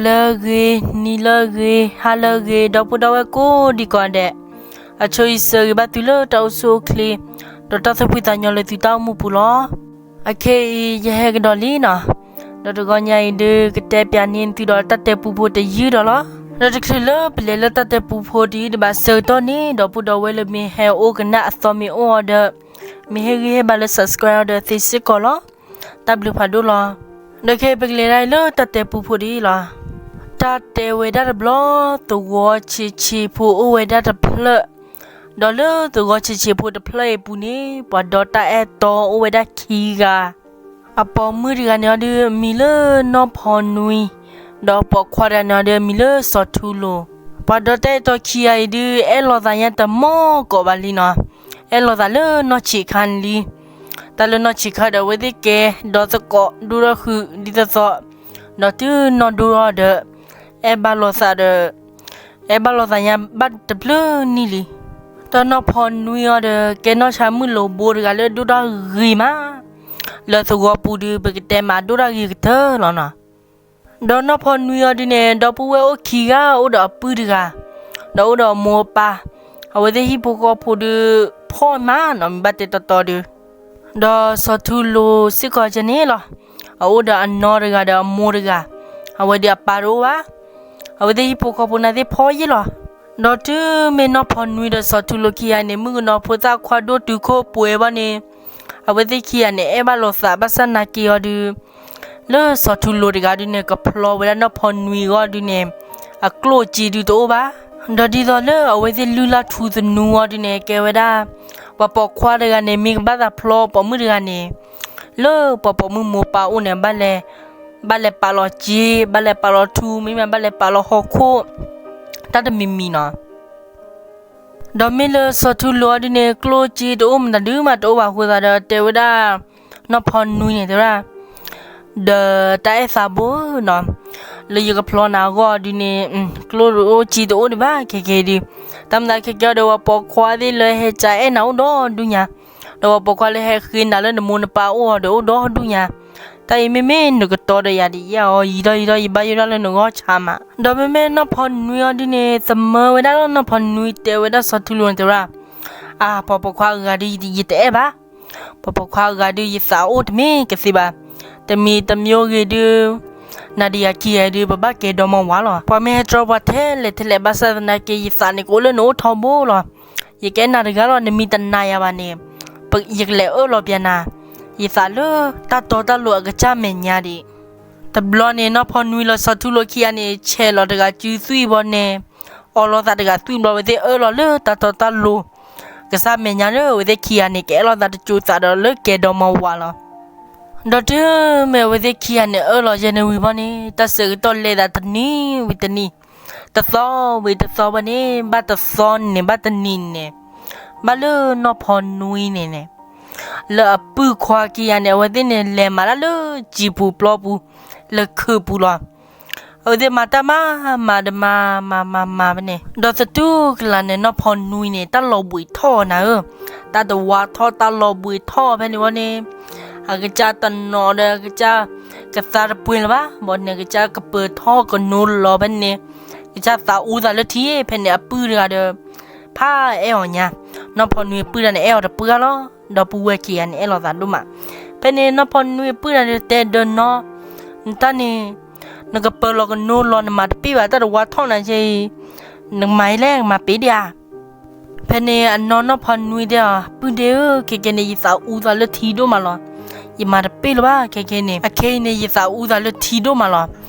လၢအဂ့ၤ, နံၤလၢအဂ့ၤ, ဟါလၢအဂ့ၤ, ဒီပုၢ်ဒီဝဲၢ်ကိးဒံးကိးဂၤဒဲး, အဆိယဆၢဂ့ၤဘၣ်သုလၢတၢ်အိၣ်ဆူၣ်အိၣ်ချ့, ဒီးတၢ်သူၣ်ဖှံသးညီလၢသုတၢ်အိၣ်မူပူၤလီၤ. အခဲအံၤ ယဟဲကဒီးလံနီၤ, ဒီးတဂီၤညါအံၤဒုး ကတဲပၠးန့ၢ်သုဒီးတၢ်တဲပူဖိတယုၢ်ဒီးလီၤ. ဒီးတချုးလၢပလဲၤလၢတၢ်တဲပူဖိတယုၢ်ဒံးဘၣ်အဆၢကတီၢ်န့ၣ်, ဒီပုၢ်ဒီဝဲၢ်လၢမ့ၢ်ဟဲအိၣ်ကနၣ်အသီမ့ၢ်အိၣ်အီၤဒီး, မ့ၢ်ဟ့ၣ်ဂံၢ်ဟ့ၣ်ဘါလၢ subscribe အီၤဒီးသ့စ့ၢ်ကီးလီၤ. တၢ်ဘျုးဖးဒိၣ်လီၤ. ဒီးခဲအံၤပကလဲၤဒၣ်လၢတၢ်တဲပူဖိဒံးလီၤ. တၢ်တဲဝဲဒၣ်တဘျီ, သဝီဆံးဆံးဖိအိၣ်ဝဲဒၣ်တဖျၢၣ်, ဒီးလၢသဝီဆံးဆံးဖိတဖျၢၣ်အံၤပူၤန့ၣ် ပှၤဒီတၢ်အဲၣ်တီအိၣ်ဝဲဒၣ်ခံဂၤ, အပိာ်မုၣ်တဂၤန့ၣ်အီၤဒုး အမံၤလၢနီၢ်ဖီနွံ, ဒီးအပိာ်ခွါတဂၤန့ၣ်အီၤဒုး အမံၤလၢစီၤထူလိၤ. ပှၤဒီတၢ်အဲၣ်တီခံဂၤအံၤဒုး အဲၣ်လိာ်သးညါတမီၢ်ကိးဘၣ်လံနီၤ, အဲၣ်လိာ်သးလၢနီၢ်ဆံးခါန့ၣ်လံ. တၢ်လၢနီၢ်ဆံးခါဒီး အဝဲသ့ၣ်ကဲဒီသကိးဒိၣ်ထီၣ်ဃုာ်ဒ်သိးသိး, ဒီးတုၤနီၢ်ဒိၣ်ထီၣ်ဒီး, အဲၣ်ဘၣ်လိာ်သးဒီး, အဲၣ်ဘၣ်လိာ်သးညါဘၣ်တဘျုးနံၣ်လံ. ဒီးနီၢ်ဖီနွံအီၤဒီး ကဲနီၢ်ဆါမုၣ်လိာ်ဘိတဂၤလၢဒိၣ်တၢ်ဂ့ၤမး လၢသဝီပူၤဒုး ပကတဲမးဒိၣ်တၢ်ဂ့ၤကတၢၢ်လီၤနီၤ. ဒီးနီၢ်ဖီနွံအီၤဒုးန့ၣ် ဒီပုၢ်ဝဲၢ်အိၣ်ခံဂၤ, အိၣ်ဒီးအပုၢ်တဂၤ, ဒီးအိၣ်ဒီးအမိၢ်အပၢ်, အဝဲသ့ၣ်ဟံၣ်ဖိဃီဖိဒုး ဖှီၣ်မးနီၤ မ့ၢ်ဘၣ်တဲတီတီဒုး. ဒီးစီၤထူလိၤစ့ၢ်ကီးကန့ၣ်လီၤ, အအိၣ်ဒီးအနီတဂၤဒီးအမိၢ်တဂၤ, အဝဲဒုးအပၢ်တအိၣ်ဘၣ်. အဝဲသ့ၣ်ဟံၣ်ဖိဃီဖိန့ၣ်သ့ၣ်ဖှီၣ်ယံာ်လီၤ. ဒီးတုၤမ့ၢ်နီၢ်ဖီနွံဒီးစီၤထူလိၤခံဂၤန့ၣ် မုၣ်ကနီၤဖိသၣ်ခွါဒိၣ်တုၤခိၣ်ပှဲၤဘၣ်န့ၣ်, အဝဲသ့ၣ်ခံဂၤန့ၣ် အဲၣ်ဘၣ်လိာ်သးဘၣ်ဆၣ်နာ်က့ၤအီၤဒုး, လၢစီၤထူလိၤတဂၤဒုးန့ၣ် ကဖျီဝဲဒၣ်နီၢ်ဖီနွံအဂီၢ်ဒုးန့ၣ်, အကျိၣ်အစ့ဒုးတအိၣ်ဘၣ်. ဒီးဒ်သိးလၢအဝဲသ့ၣ်လုၢ်လၢ်ထူသနူအီၤဒုးန့ၣ် ကဲဝဲဒၣ်, ပှၤပိာ်ခွါတဂၤန့ၣ် မ့ၢ်ကဘၣ်သးဖျီပိာ်မုၣ်တဂၤန့ၣ်, လၢပှၤပိာ်မုၣ်မိၢ်ပၢ်အိၣ်န့ၣ် ဘၣ်လဲၤ, ဘၣ်လဲၤပာ်လီၤစ့, ဘၣ်လဲၤပာ်လီၤထူ, မ့မ့ၢ်ဘၣ်လဲၤပာ်လီၤဟီၣ်ခိၣ်, တၢ်တမံၤမံၤနီၤ. ဒီးမ့ၢ်လၢစီၤထူလိၤအီၤဒုးန့ၣ် ကျိၣ်စ့တအိၣ်မတၤဒုးမးတအိၣ်ဘၣ်အဃိသတးဒီး တဲဝဲဒၣ် နီၢ်ဖီနွံန့ၣ် တဲဝဲဒၣ်, ဒီးတၢ်အဲၣ်သးဘိဧၢနီၤ, လၢယကဖျီနၤအဂီၢ်ဒုးန့ၣ် ကျိၣ်တအိၣ်စ့တအိၣ်ဒံးဘၣ်ခဲကဲဒုး, တၢ်မၤသးခဲကဲအီၤဒီး ပှၤပိာ်ခွါသ့ၣ်လၢဟဲကၠါအဲၣ်နၤအိၣ်ဒီဒူၣ်ညါ, ဒီးပှၤပိာ်ခွါလၢဟဲဃ့နၤလၢနမိၢ်နပၢ်အိၣ်အီၤဒီးအိၣ်ဒီဒူၣ်ညါ, တၢ်အံၤမ့မ့ၢ်နကတီဒီးယၤဒ်အံၤအီၤ ယံာ်ထီၣ်ယံာ်ထီၣ် ယဘၣ်ယိၣ်ဒၣ်လၢနဂီၢ်ဆါမး. ဒီးမ့မ့ၢ်နီၢ်ဖီနွံအီၤဒုးန့ၣ် သမၢဝဲဒၣ်လီၤ. နီၢ်ဖီနွံတဲဝဲဒၣ်စီၤထူလိၤန့ၣ် တဲဝဲဒၣ်, အါ ပှၤပိာ်ခွါအဂၤဒုးယတအဲၣ်ဘၣ်, ပှၤပိာ်ခွါအဂၤဒုးယသးအိၣ်တမ့ၢ်ကသ့ဘၣ်, တမံၤတမံၤဂ့ၤဒုး, နၤဒီးယၤခံဂၤဒုး ပဘၣ်ကဲဒီမါဝၤလီၤ. ပှၤမ့ၢ်ဟဲတြီပှၤထဲလဲၣ်ထဲလဲၣ် ဘၣ်ဆၣ်သနာ်က့ ယသးန့ၣ်ကအိၣ်လၢနအိၣ်ထီဘိလီၤ. ယကအဲၣ်နၤတဂၤလီၤ နမ့ၢ်တနာ်ယၤဘၣ်န့ၣ်, ယကလဲၤအၢၣ်လီၤပျးနၤ, ယသးလၢတၢ်တီတၢ်လိၤအကစၢ်မဲာ်ညါဒံး. တဘျီန့ၣ် နီၢ်ဖီနွံလီၤစီၤထူလိၤခံဂၤန့ၣ် ဆဲးလီၤတဂၤစုသွံၣ်ဘီန့ၣ်, အီလီၤသးတဂၤသွံၣ်ဘျီ အဝဲသ့ၣ်အၢၣ်လီၤလၢတၢ်တီတၢ်လိၤ ကစၢ်မဲာ်ညါလၢအဝဲသ့ၣ်ခံဂၤန့ၣ် ကအဲၣ်လီၤသးတစိၤသးဒီးလၢကဲဒီမါဝၤလီၤ. ဒီးတုၤမ့ၢ်အဝဲသ့ၣ်ခံဂၤန့ၣ် အၢၣ်လီၤယဲန့ၣ်ဝံၤဘီန့ၣ် တၢ်ဆၢကတီၢ်လဲၤသးတနံၤဝံၤတနံၤ, တသီဝံၤတသီဘီန့ၣ် ဘၣ်တသီန့ၣ် ဘၣ်တနံၤန့ၣ်, ဘၣ်လၢနီၢ်ဖီနွံန့ၣ်န့ၣ် လၢအပုၢ်ခွါခံဂၤန့ၣ် အဝဲသ့ၣ်န့ၣ် လဲၤမၤတၢ်လၢစံာ်ပူၤပျီပူၤ လၢခုးပူၤလီၤ. အဝဲသ့ၣ်မၤတၢ်မၤ မၤတမၤ မၤမၤမၤဖဲန့ၣ် ဒီးသတူၢ်ကလာ်န့ၣ် နီၢ်ဖီနွံန့ၣ် တၢ်လီၤဘှံးထီၣ်နၤဧၢ, တၢ်တဝါထီၣ် တၢ်လီၤဘှံးထီၣ်ဖဲန့ၣ်ဝံၤန့ၣ်, အကစၢ်တနီၤဒီး အကစၢ်ကသါတပှဲၤလၢၤဘၣ်, ဘီန့ၣ် အကစၢ်ကပၢၤထီၣ်ကနိလီၤဖဲန့ၣ်, ကစၢ်သးအူသးလၢထံဖဲန့ၣ် အပုၢ်တဂၤဒီး ဖးအဲၣ်အီၤညါ, နီၢ်ဖီနွံအပုၢ်တဂၤန့ၣ် အဲၣ်အီၤတပှၢ်လီၤ. ဒီပုၢ်ဝဲၢ်ခံဂၤန့ၣ် အဲၣ်လိာ်သးဒိၣ်မး. ဖဲန့ၣ် နီၢ်ဖီနွံအပုၢ်တဂၤန့ၣ် တဲဒီးနီၢ်, နတၢ်န့ၣ် နကပၢၤလီၤကနိလီၤ နမၤတပ့ၢ်ဘၣ် တၢ်တဝါထီၣ်နၤကဲအံၤ, နကမၤအံၤလဲၣ် နကမၤပ့ၤဒံးဧါ. ဖဲန့ၣ် အနီၢ်နီၢ်ဖီနွံတဲအီၤ, ပုၢ်ဒ့ဧၢ, ခဲကဲန့ၣ် ယသးအူသးလၢထံဒိၣ်မးလီၤ. ယမၤတပ့ၢ်လၢၤဘၣ် ခဲကဲန့ၣ်, အခဲအံၤန့ၣ် ယသးအူသးလၢထံဒိၣ်မးလီၤ.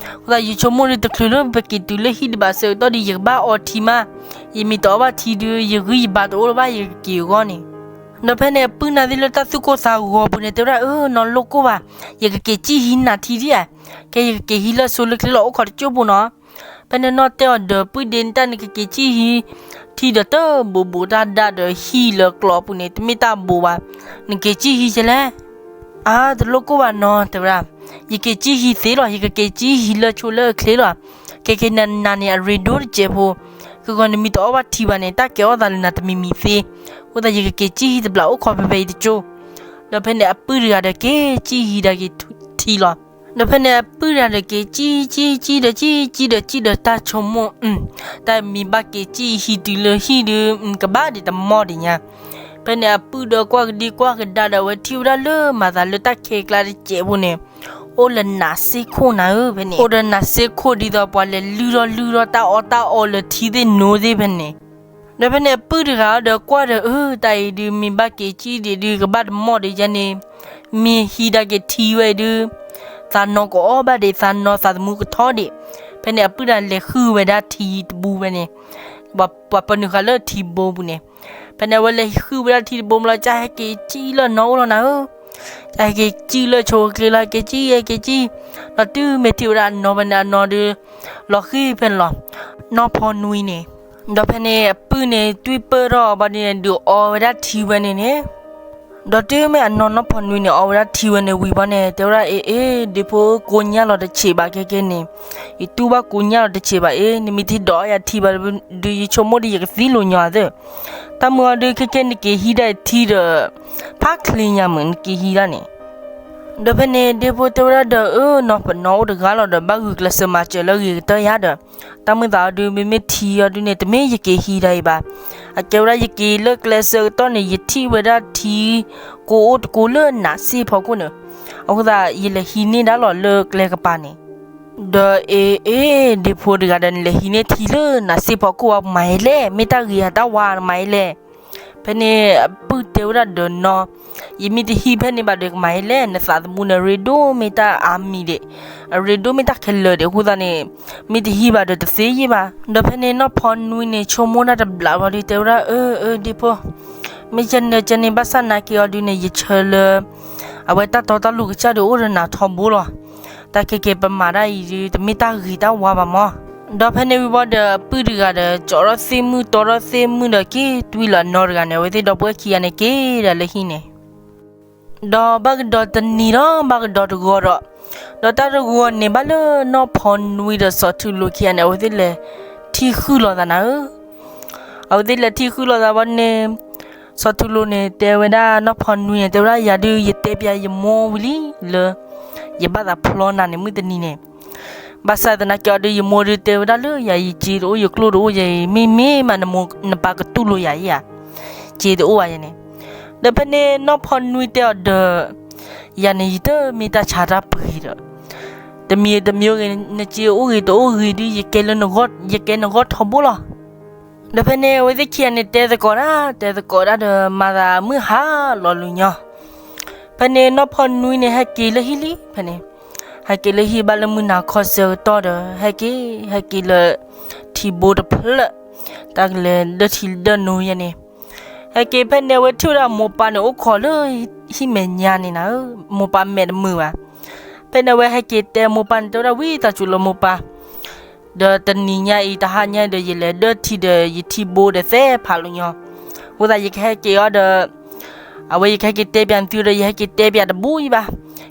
အဃိသတး ယဆိကမိၣ်ဒီး တချုးလၢပက့ၤတုၤလၢဟံၣ်ဒံးဘၣ်ဆၢကတီၢ်ဒီး ယကဘၣ်အီထံမး, ယမ့ၢ်တအီဘၣ်ထံဒုး ယဂံၢ်ယဘါတအိၣ်လၢၤဘၣ် ယကက့ၤအဂီၢ်န့ၣ်. ဒီးဖဲန့ၣ် အပုၢ်နာ်သ့ၣ်လၢတၢ်သူၣ်ကိၢ်သးဂီၤပူၤန့ၣ် တဲဝဲဒၣ်, အၢ နီၢ်လိၣ်ကိၢ်ဘၣ်, ယကက့ၤစံၣ်ဟံးနၤထံဒံးဧါ. ခဲ ယကက့ၤဟံးလၢအဆိလၢချ့လီၤ အိၣ်ခိးတစိၢ်ဖိနီၤ. ဖဲန့ၣ်နီၢ်တဲအီၤဒီး ပုၢ်ဒ့ နတၢ်နကက့ၤစံၣ်ဟံးထံဒီး တၢ်ဘူးဘူးတၢ်ဒါဒီး ဟံၣ်လၢကျီပူၤန့ၣ် တမ့ၢ်တၢ်ဘူးဘၣ်, နက့ၤစံၣ်ဟံးကဲလဲၣ်. အါ တလိၣ်ကိၢ်ဘၣ်နီၤ တဲဝဲဒၣ်, ယက့ၤစံၣ်ဟံးသ့လီၤ, ယကက့ၤစံၣ်ဟံးလၢဆိလၢအချ့လီၤ. ခဲကဲန့ၣ် နၤန့ၣ် အရ့ဒိၣ်တစဲးဖိ, ခဲကီန့ၣ် နမ့ၢ်တအီဘၣ်ထံဘၣ်န့ၣ် တၢ်ကဲအီၣ်သးလၢနၤတမံၤမံၤသ့. အဃိသတး ယကက့ၤစံၣ်ဟံးတဘျီ အိၣ်ခိးဖဲဖဲအံၤတစိၢ်. ဒီးဖဲန့ၣ် အပုၢ်တဂၤဒီး က့ၤစံၣ်ဟံးဒၣ်က့ၤထံလီၤ. ဒီးဖဲန့ၣ်အပုၢ်တဂၤဒီးက့ၤကံၣ်ကံၣ်ကံၣ်ဒီးကံၣ်ကံၣ်ဒီးကံၣ်ဒီးတၢ်ဆိကမိၣ်, တၢ်မ့ၢ်ဘၣ်က့ၤကံၣ်ဟံးတုၤလၢဟံၣ်ဒုး ကဘၣ်ဒံးတမီၢ်ဒံးညါ. ဖဲန့ၣ်အပုၢ်ဒီးကွၢ်ကဒံကွၢ်ကဒါဒီး အဝဲထံၣ်ဝဲဒၣ်လၢမၤသးလၢတၢ်ခဲကျါတစဲးဖိန့ၣ် အိၣ်လၢနးစ့ခိၣ်နၤဧၢ. ဖဲန့ၣ် အိၣ်ဒီးနးစ့ခိၣ်ဒ်သိးပှၤလဲၤလုၢ်ထီၣ်လုၢ်ထီၣ်တၢ်အီၣ်တၢ်အီလၢထံသ့ၣ်နိသ့ၣ်ဖဲန့ၣ်. ဒီးဖဲန့ၣ်အပုၢ်တဂၤဒီးကွၢ်ဒီး အၢ တၢ်အံၤဒုးမ့ၢ်ဘၣ်က့ၤကံၣ်ဒံးဒုး ကဘၣ်တမီၢ်ဒံးယဲန့ၣ်, မ့ၢ်ဟံးဒၣ်က့ၤထံဝဲအံၤဒုး သးနီၢ်ကအီၣ်ဘၣ်ဒံး သးနီၢ်သးသမူကထီဒံး. ဖဲန့ၣ်အပုၢ်တဂၤလဲၤဃုဝဲဒၣ်ထံတဘိဖဲန့ၣ်, ပှၤပၢနုာ်ဃာ်လၢထံဘိပူၤန့ၣ်. ဖဲန့ၣ်အဝဲလဲၤဃုဝဲဒၣ်ထံတဘိမးလီၤ ကၢ်ဟဲက့ၤကံၣ်လၢအနီၢ်အိၣ်လီၤနၤဧၢ. ကၢ်ဟဲက့ၤကံၣ်လၢဆိအကျ့လီၤ ဟဲက့ၤကံၣ် ဟဲက့ၤကံၣ်, ဒီးတုၤမ့ၢ်ထံၣ်ဝဲဒၣ်အနီၢ်ဖဲန့ၣ် အနီၢ်ဒုး လီၤဃံၤဖဲန့ၣ်လီၤ. နီၢ်ဖီနွံန့ၣ်, ဒီးဖဲန့ၣ်အပုၢ်န့ၣ် တွံၢ်ပၢၢ်ထီၣ်အီၤဘၣ်ဒ်န့ၣ် ဒုးအီဝဲဒၣ်ထံဝဲန့ၣ်န့ၣ်. ဒီးတုၤမ့ၢ်အနီၢ်နီၢ်ဖီနွံန့ၣ် အီဝဲဒၣ်ထံဝဲန့ၣ်ဝံၤဘီန့ၣ် တဲဝဲဒၣ် အ့ အ့ ဒ့ဖိ ကိညၢ်လီၤတဆံးဘၣ်ခဲကဲန့ၣ်, ယတူၢ်ဘၣ်ကိညၢ်လီၤတဆံးဘၣ်အ့ နမ့ၢ်ထံၣ်ဒိးအီယၤထံဘၣ်ဒုး ယဆိကမိၣ်ဒီးယကသံလိာ်ညီသု. တၢ်မုၢ်အီၤဒုး ခဲကဲနက့ၤဟံးဒၣ်ထံဒီး ဖးချ့ညါမုၢ်နက့ၤဟံးဒၣ်န့ၣ်. ဒီးဖဲန့ၣ် ဒ့ဖိတဲဝဲဒၣ်ဒီး အၢ နီၢ်ပနီၢ်အိၣ်တဂၤလီၤဒီး ဘၣ်ဂုာ်ကျဲးစၢးမၤစၢၤလၢအဂ့ၤကတၢၢ်ယၤဒီး, တၢ်မုၢ်သးအီၤဒုး မ့မ့ၢ်ထံအီၤဒုးန့ၣ် တမ့ၢ်ယက့ၤဟံးဒၣ်အံၤဘၣ်. အကဲဝဲဒၣ်ယက့ၤလၢကျဲစၢးကတီၢ်န့ၣ် ယထံၣ်ဝဲဒၣ်ထံ ကိအိၣ်တကိလၢနးစ့ဖီခိၣ်န့ၣ်, အဃိသတး ယလဲၤဟံးန့ၢ်ဒၣ်လီၤလၢကျဲကပၤန့ၣ်. ဒီးအ့ အ့ ဒ့ဖိတဂၤဒီး နလဲၤဟံးန့ၢ်ထံလၢနးစ့ဖီခိၣ်အီၤ မၤအံၤလဲၣ်, မ့ၢ်တၢ်ဂ့ၤဧါတၢ်ဝါနမၤအံၤလဲၣ်. ဖဲန့ၣ်အပုၢ်တဲဝဲဒၣ်ဒီးနီၢ်, ယမ့ၢ်တဟံးဖဲန့ၣ်ဘၣ်ဒီးကမၤအံၤလဲၣ်, နသးသမူန့ၣ် အရ့ဒိၣ်မ့ၢ်တၢ်အါမံၤဒံး, အရ့ဒိၣ်မ့ၢ်တၢ်ခဲလၢာ်ဒံး အဃိသတးန့ၣ်, မ့ၢ်တဟံးဘၣ်ဒီးတသ့ယ့ၢ်ဘၣ်. ဒီးဖဲန့ၣ်နီၢ်ဖီနွံန့ၣ် ဆိကမိၣ်တၢ်တဘျးဘၣ်ဒီး တဲဝဲဒၣ် အၢ အၢ ဒ့ဖိ, မ့ၢ်ယဲန့ၣ်ကဲန့ၣ် ဘၣ်ဆၣ်နာ်က့ၤအီၤဒုးန့ၣ် ယဆၢလၢ အဝဲတၢ်တီတၢ်လိၤကစၢ်ဒုးအိၣ်ဒီးနၤထီဘိလီၤ. တၢ်ခဲကဲပမၤတၢ်အံၤဒုး တမ့ၢ်တၢ်ဂ့ၤတၢ်ဝါဘၣ်မး. ဒီးဖဲန့ၣ်ဝံၤဘီဒီး အပုၢ်တဂၤဒီး ကၠီထီၣ်သ့ၣ်မုၢ်တီထီၣ်သ့ၣ်မုၢ်ဒီး က့ၤတွံၢ်လီၤအနီၢ်တဂၤန့ၣ် အဝဲသ့ၣ်ဒီပုၢ်ဝဲၢ်ခံဂၤန့ၣ်က့ၤဒီးလၢဟံၣ်န့ၣ် ဒီးဘၣ်ကဒီးတနံၤဒီး ဘၣ်ကဒီးတဂီၤဒီး, ဒီးတၢ်တဂီၤန့ၣ် ဘၣ်လၢနီၢ်ဖီနွံဒီးစီၤထူလိာ်ခံဂၤန့ၣ် အဝဲသ့ၣ်လဲၤထံၣ်ဃုာ်လိာ်သးနၤဧၢ. အဝဲသ့ၣ်လဲၤထံၣ်ဃုာ်လိာ်သးဘီန့ၣ်, စီၤထူလိာ်န့ၣ် တဲဝဲဒၣ်နီၢ်ဖီနွံန့ၣ် တဲဝဲဒၣ် ယၤဒုး ယတဲပျးယမိၢ်ဝံၤလံလၢ ယဘၣ်သးဖျီနၤန့ၣ် မုၢ်တနံၤန့ၣ် ဘၣ်ဆၣ်သနာ်က့အီၤဒုး ယမိၢ်ဒုးတဲဝဲဒၣ်လၢယၤ ယစ့တအိၣ် ယကျိၣ်တအိၣ်ယဲအံၤ မ့မ့ၢ်မးနမိၢ်နပၢ်ကတူၢ်လိာ်ယၤယဲဧါ, စ့တအိၣ်ဘၣ်ယဲန့ၣ်. ဒီးဖဲန့ၣ်နီၢ်ဖီနွံတဲအီၤဒီး, ယၤန့ၣ် ယတမ့ၢ်တၢ်ဆါတၢ်ပှ့ၤဒီး, တမံၤတမံၤဂ့ၤ နစ့အိၣ်ဂ့ၤတအိၣ်ဂ့ၤဒုး ယကဲနဂီၢ်ထီဘိလီၤ. ဒီးဖဲန့ၣ် အဝဲသ့ၣ်ခံဂၤန့ၣ် တဲသကိးတၢ် တဲသကိးတၢ်ဒီး မၤသးမုၢ်ဟါလီၤလူၤညီ. ဖဲန့ၣ်နီၢ်ဖီနွံန့ၣ် ဟဲက့ၤလၢဟံၣ်လံ ဖဲန့ၣ်, ဟဲက့ၤလၢဟံၣ်ဘၣ်လၢမုၢ်နၤခီဆၢကတီၢ်ဒီး ဟဲက့ၤ ဟဲက့ၤလၢ ထံဘိတဖျၢၣ်, တၢ်ကလဲၤဒၢထံဒၢနိယဲန့ၣ်. ဟဲက့ၤဖဲန့ၣ် အဝဲထံၣ်ဝဲဒၣ်မိၢ်ပၢ်န့ၣ် အိၣ်ခိးလၢဟံၣ်မဲာ်ညါန့ၣ်နၤဧၢ, မိၢ်ပၢ်မဲာ်တမုာ်ဘၣ်. ဖဲန့ၣ် အဝဲဟဲက့ၤတဲမိၢ်ပၢ်န့ၣ် တဲဝဲဒၣ် ဝံသးစူၤလၢမိၢ်ပၢ် ဒီးတနံၤညါအံၤ တဟါညါဒီး ယလဲၤဒၢထံဒီးယထံဘိဒီးသဲဖးလိာ်ညီ, အဃိသတးယကဟဲက့ၤအီၤဒီး အဝဲယကဟဲက့ၤတဲပျးသုဒီး ယဟဲက့ၤတဲပျးတဘူၣ်အံၤဘၣ်.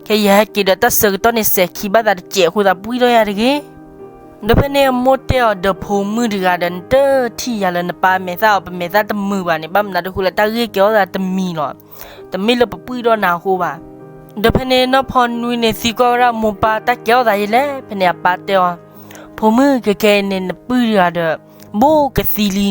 ခဲယဟဲက့ၤဒီးတၢ်ဆၢကတီၢ်န့ၣ် စဲးခံဘၣ်သးတစဲးအဃိသတး ပှံၢ်ထီၣ်ယၤတဂ့ၤ. ဒီးဖဲန့ၣ်အမိၢ်တဲအီၤဒီး ဖိမုၣ်တဂၤဒီး နတထံၣ်ယၤလၢနပၢ်မဲာ်သၣ်အီၤ ပမဲာ်သၣ်တမုာ်ဘၣ်န့ၣ် ဘၣ်မနုၤတဃိလၢတၢ်ဂ့ၢ်ကဲထီၣ်သးတမံၤလီၤ. တမ့ၢ်လၢပပှံၢ်ထီၣ်နၤအဃိဘၣ်. ဒီးဖဲန့ၣ်နီၢ်ဖီနွံန့ၣ် သံကွၢ်ဝဲဒၣ်မိၢ်ပၢ် တၢ်ကဲထီၣ်သးယဲလဲၣ်. ဖဲန့ၣ်အပၢ်တဲအီၤ, ဖိမုၣ် ခဲခဲအံၤန့ၣ် နပုၢ်တဂၤဒီး ဘူးကသံလံ.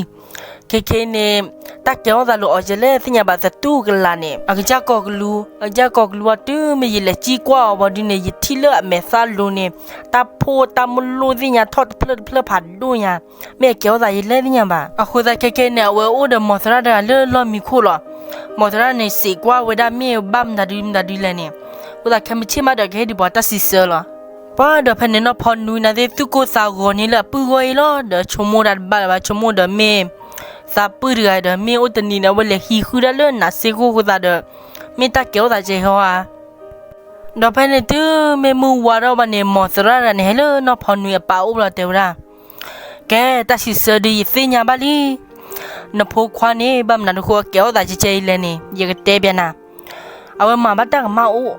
ခဲခဲအံၤန့ၣ် တၢ်ကဲထီၣ်သးလိာ်အီၤယဲလဲၣ် သ့ၣ်ညါဘၣ်သတူၢ်ကလာ်န့ၣ် အကစၢ်ကီၢ်ကလူ, အကစၢ်ကီၢ်ကလူအီၤ တုၤမ့ၢ်ယလဲၤစံၣ်ကွၢ်အီၤဘီဒုန့ၣ် ယထံၣ်လၢအမဲာ်သၣ်လိၤန့ၣ် တၢ်ဖိတၢ်မလိၣ်သ့ၣ်ညါထီၣ်တဖျၢၣ်တဖျၢၣ်ဖးဒိၣ်ညါ, မ့ၢ်အကဲထီၣ်သးယဲလဲၣ်သ့ၣ်ညါဘၣ်. အဃိသတးခဲခဲအံၤန့ၣ် အဝဲအိၣ်ဒီးမိၢ်သရၣ်တဂၤလၢလီၢ်မံခိၣ်လီၤ. မိၢ်သရၣ်န့ၣ် စံးကွၢ်ဝဲဒၣ်မ့ၢ်ဘၣ်မတၤဒုမတၤဒုလဲၣ်န့ၣ်, အဃိသတးခဲမုၢ်ဆ့ၣ်မးဒီးကဟ့ၣ်ဒုးပှၤတၢ်စံးဆၢလီၤ. ပှၤဒီးဖဲန့ၣ်နီၢ်ဖီနွံန့ၣ်သ့ၣ် သူၣ်ကိၢ်သးဂီၤန့ၣ်လၢအပုၢ်ဂီၢ်အံၤလီၤ. ဒီးဆိကမိၣ်တၢ်တဘၣ်လၢၤဘၣ် ဆိကမိၣ်ဒီးမ့ၢ် သးပုၢ်တဂၤဒီး မ့ၢ်အိၣ်တနံၤန့ၣ် အဝဲလဲၤဟံးဃုာ်ဒၣ်လၢနးစ့ခိၣ်အဃိသတးဒီး မ့ၢ်တၢ်ကဲထီၣ်သးကဲဟီဧါ. ဒီးဖဲန့ၣ်တုၤမ့ၢ်မုၢ်ဝါထီၣ်ဘၣ်န့ၣ် မိၢ်သရၣ်တဂၤန့ၣ် ဟဲလၢနီၢ်ဖီနွံအပၢ်အိၣ်ဘျီတဲဝဲဒၣ်, ကဲ တၢ်စံးဆၢဒုးယသ့ၣ်ညါဘၣ်လံ. နဖိခွါန့ၣ် ဘၣ်မနုၤတဃိ အကဲထီၣ်သးကဲကဲအံၤလဲၣ်န့ၣ် ယကတဲပျးနၤ. အဝဲမၤဘၣ်တၢ်ကမၣ်အိၣ်,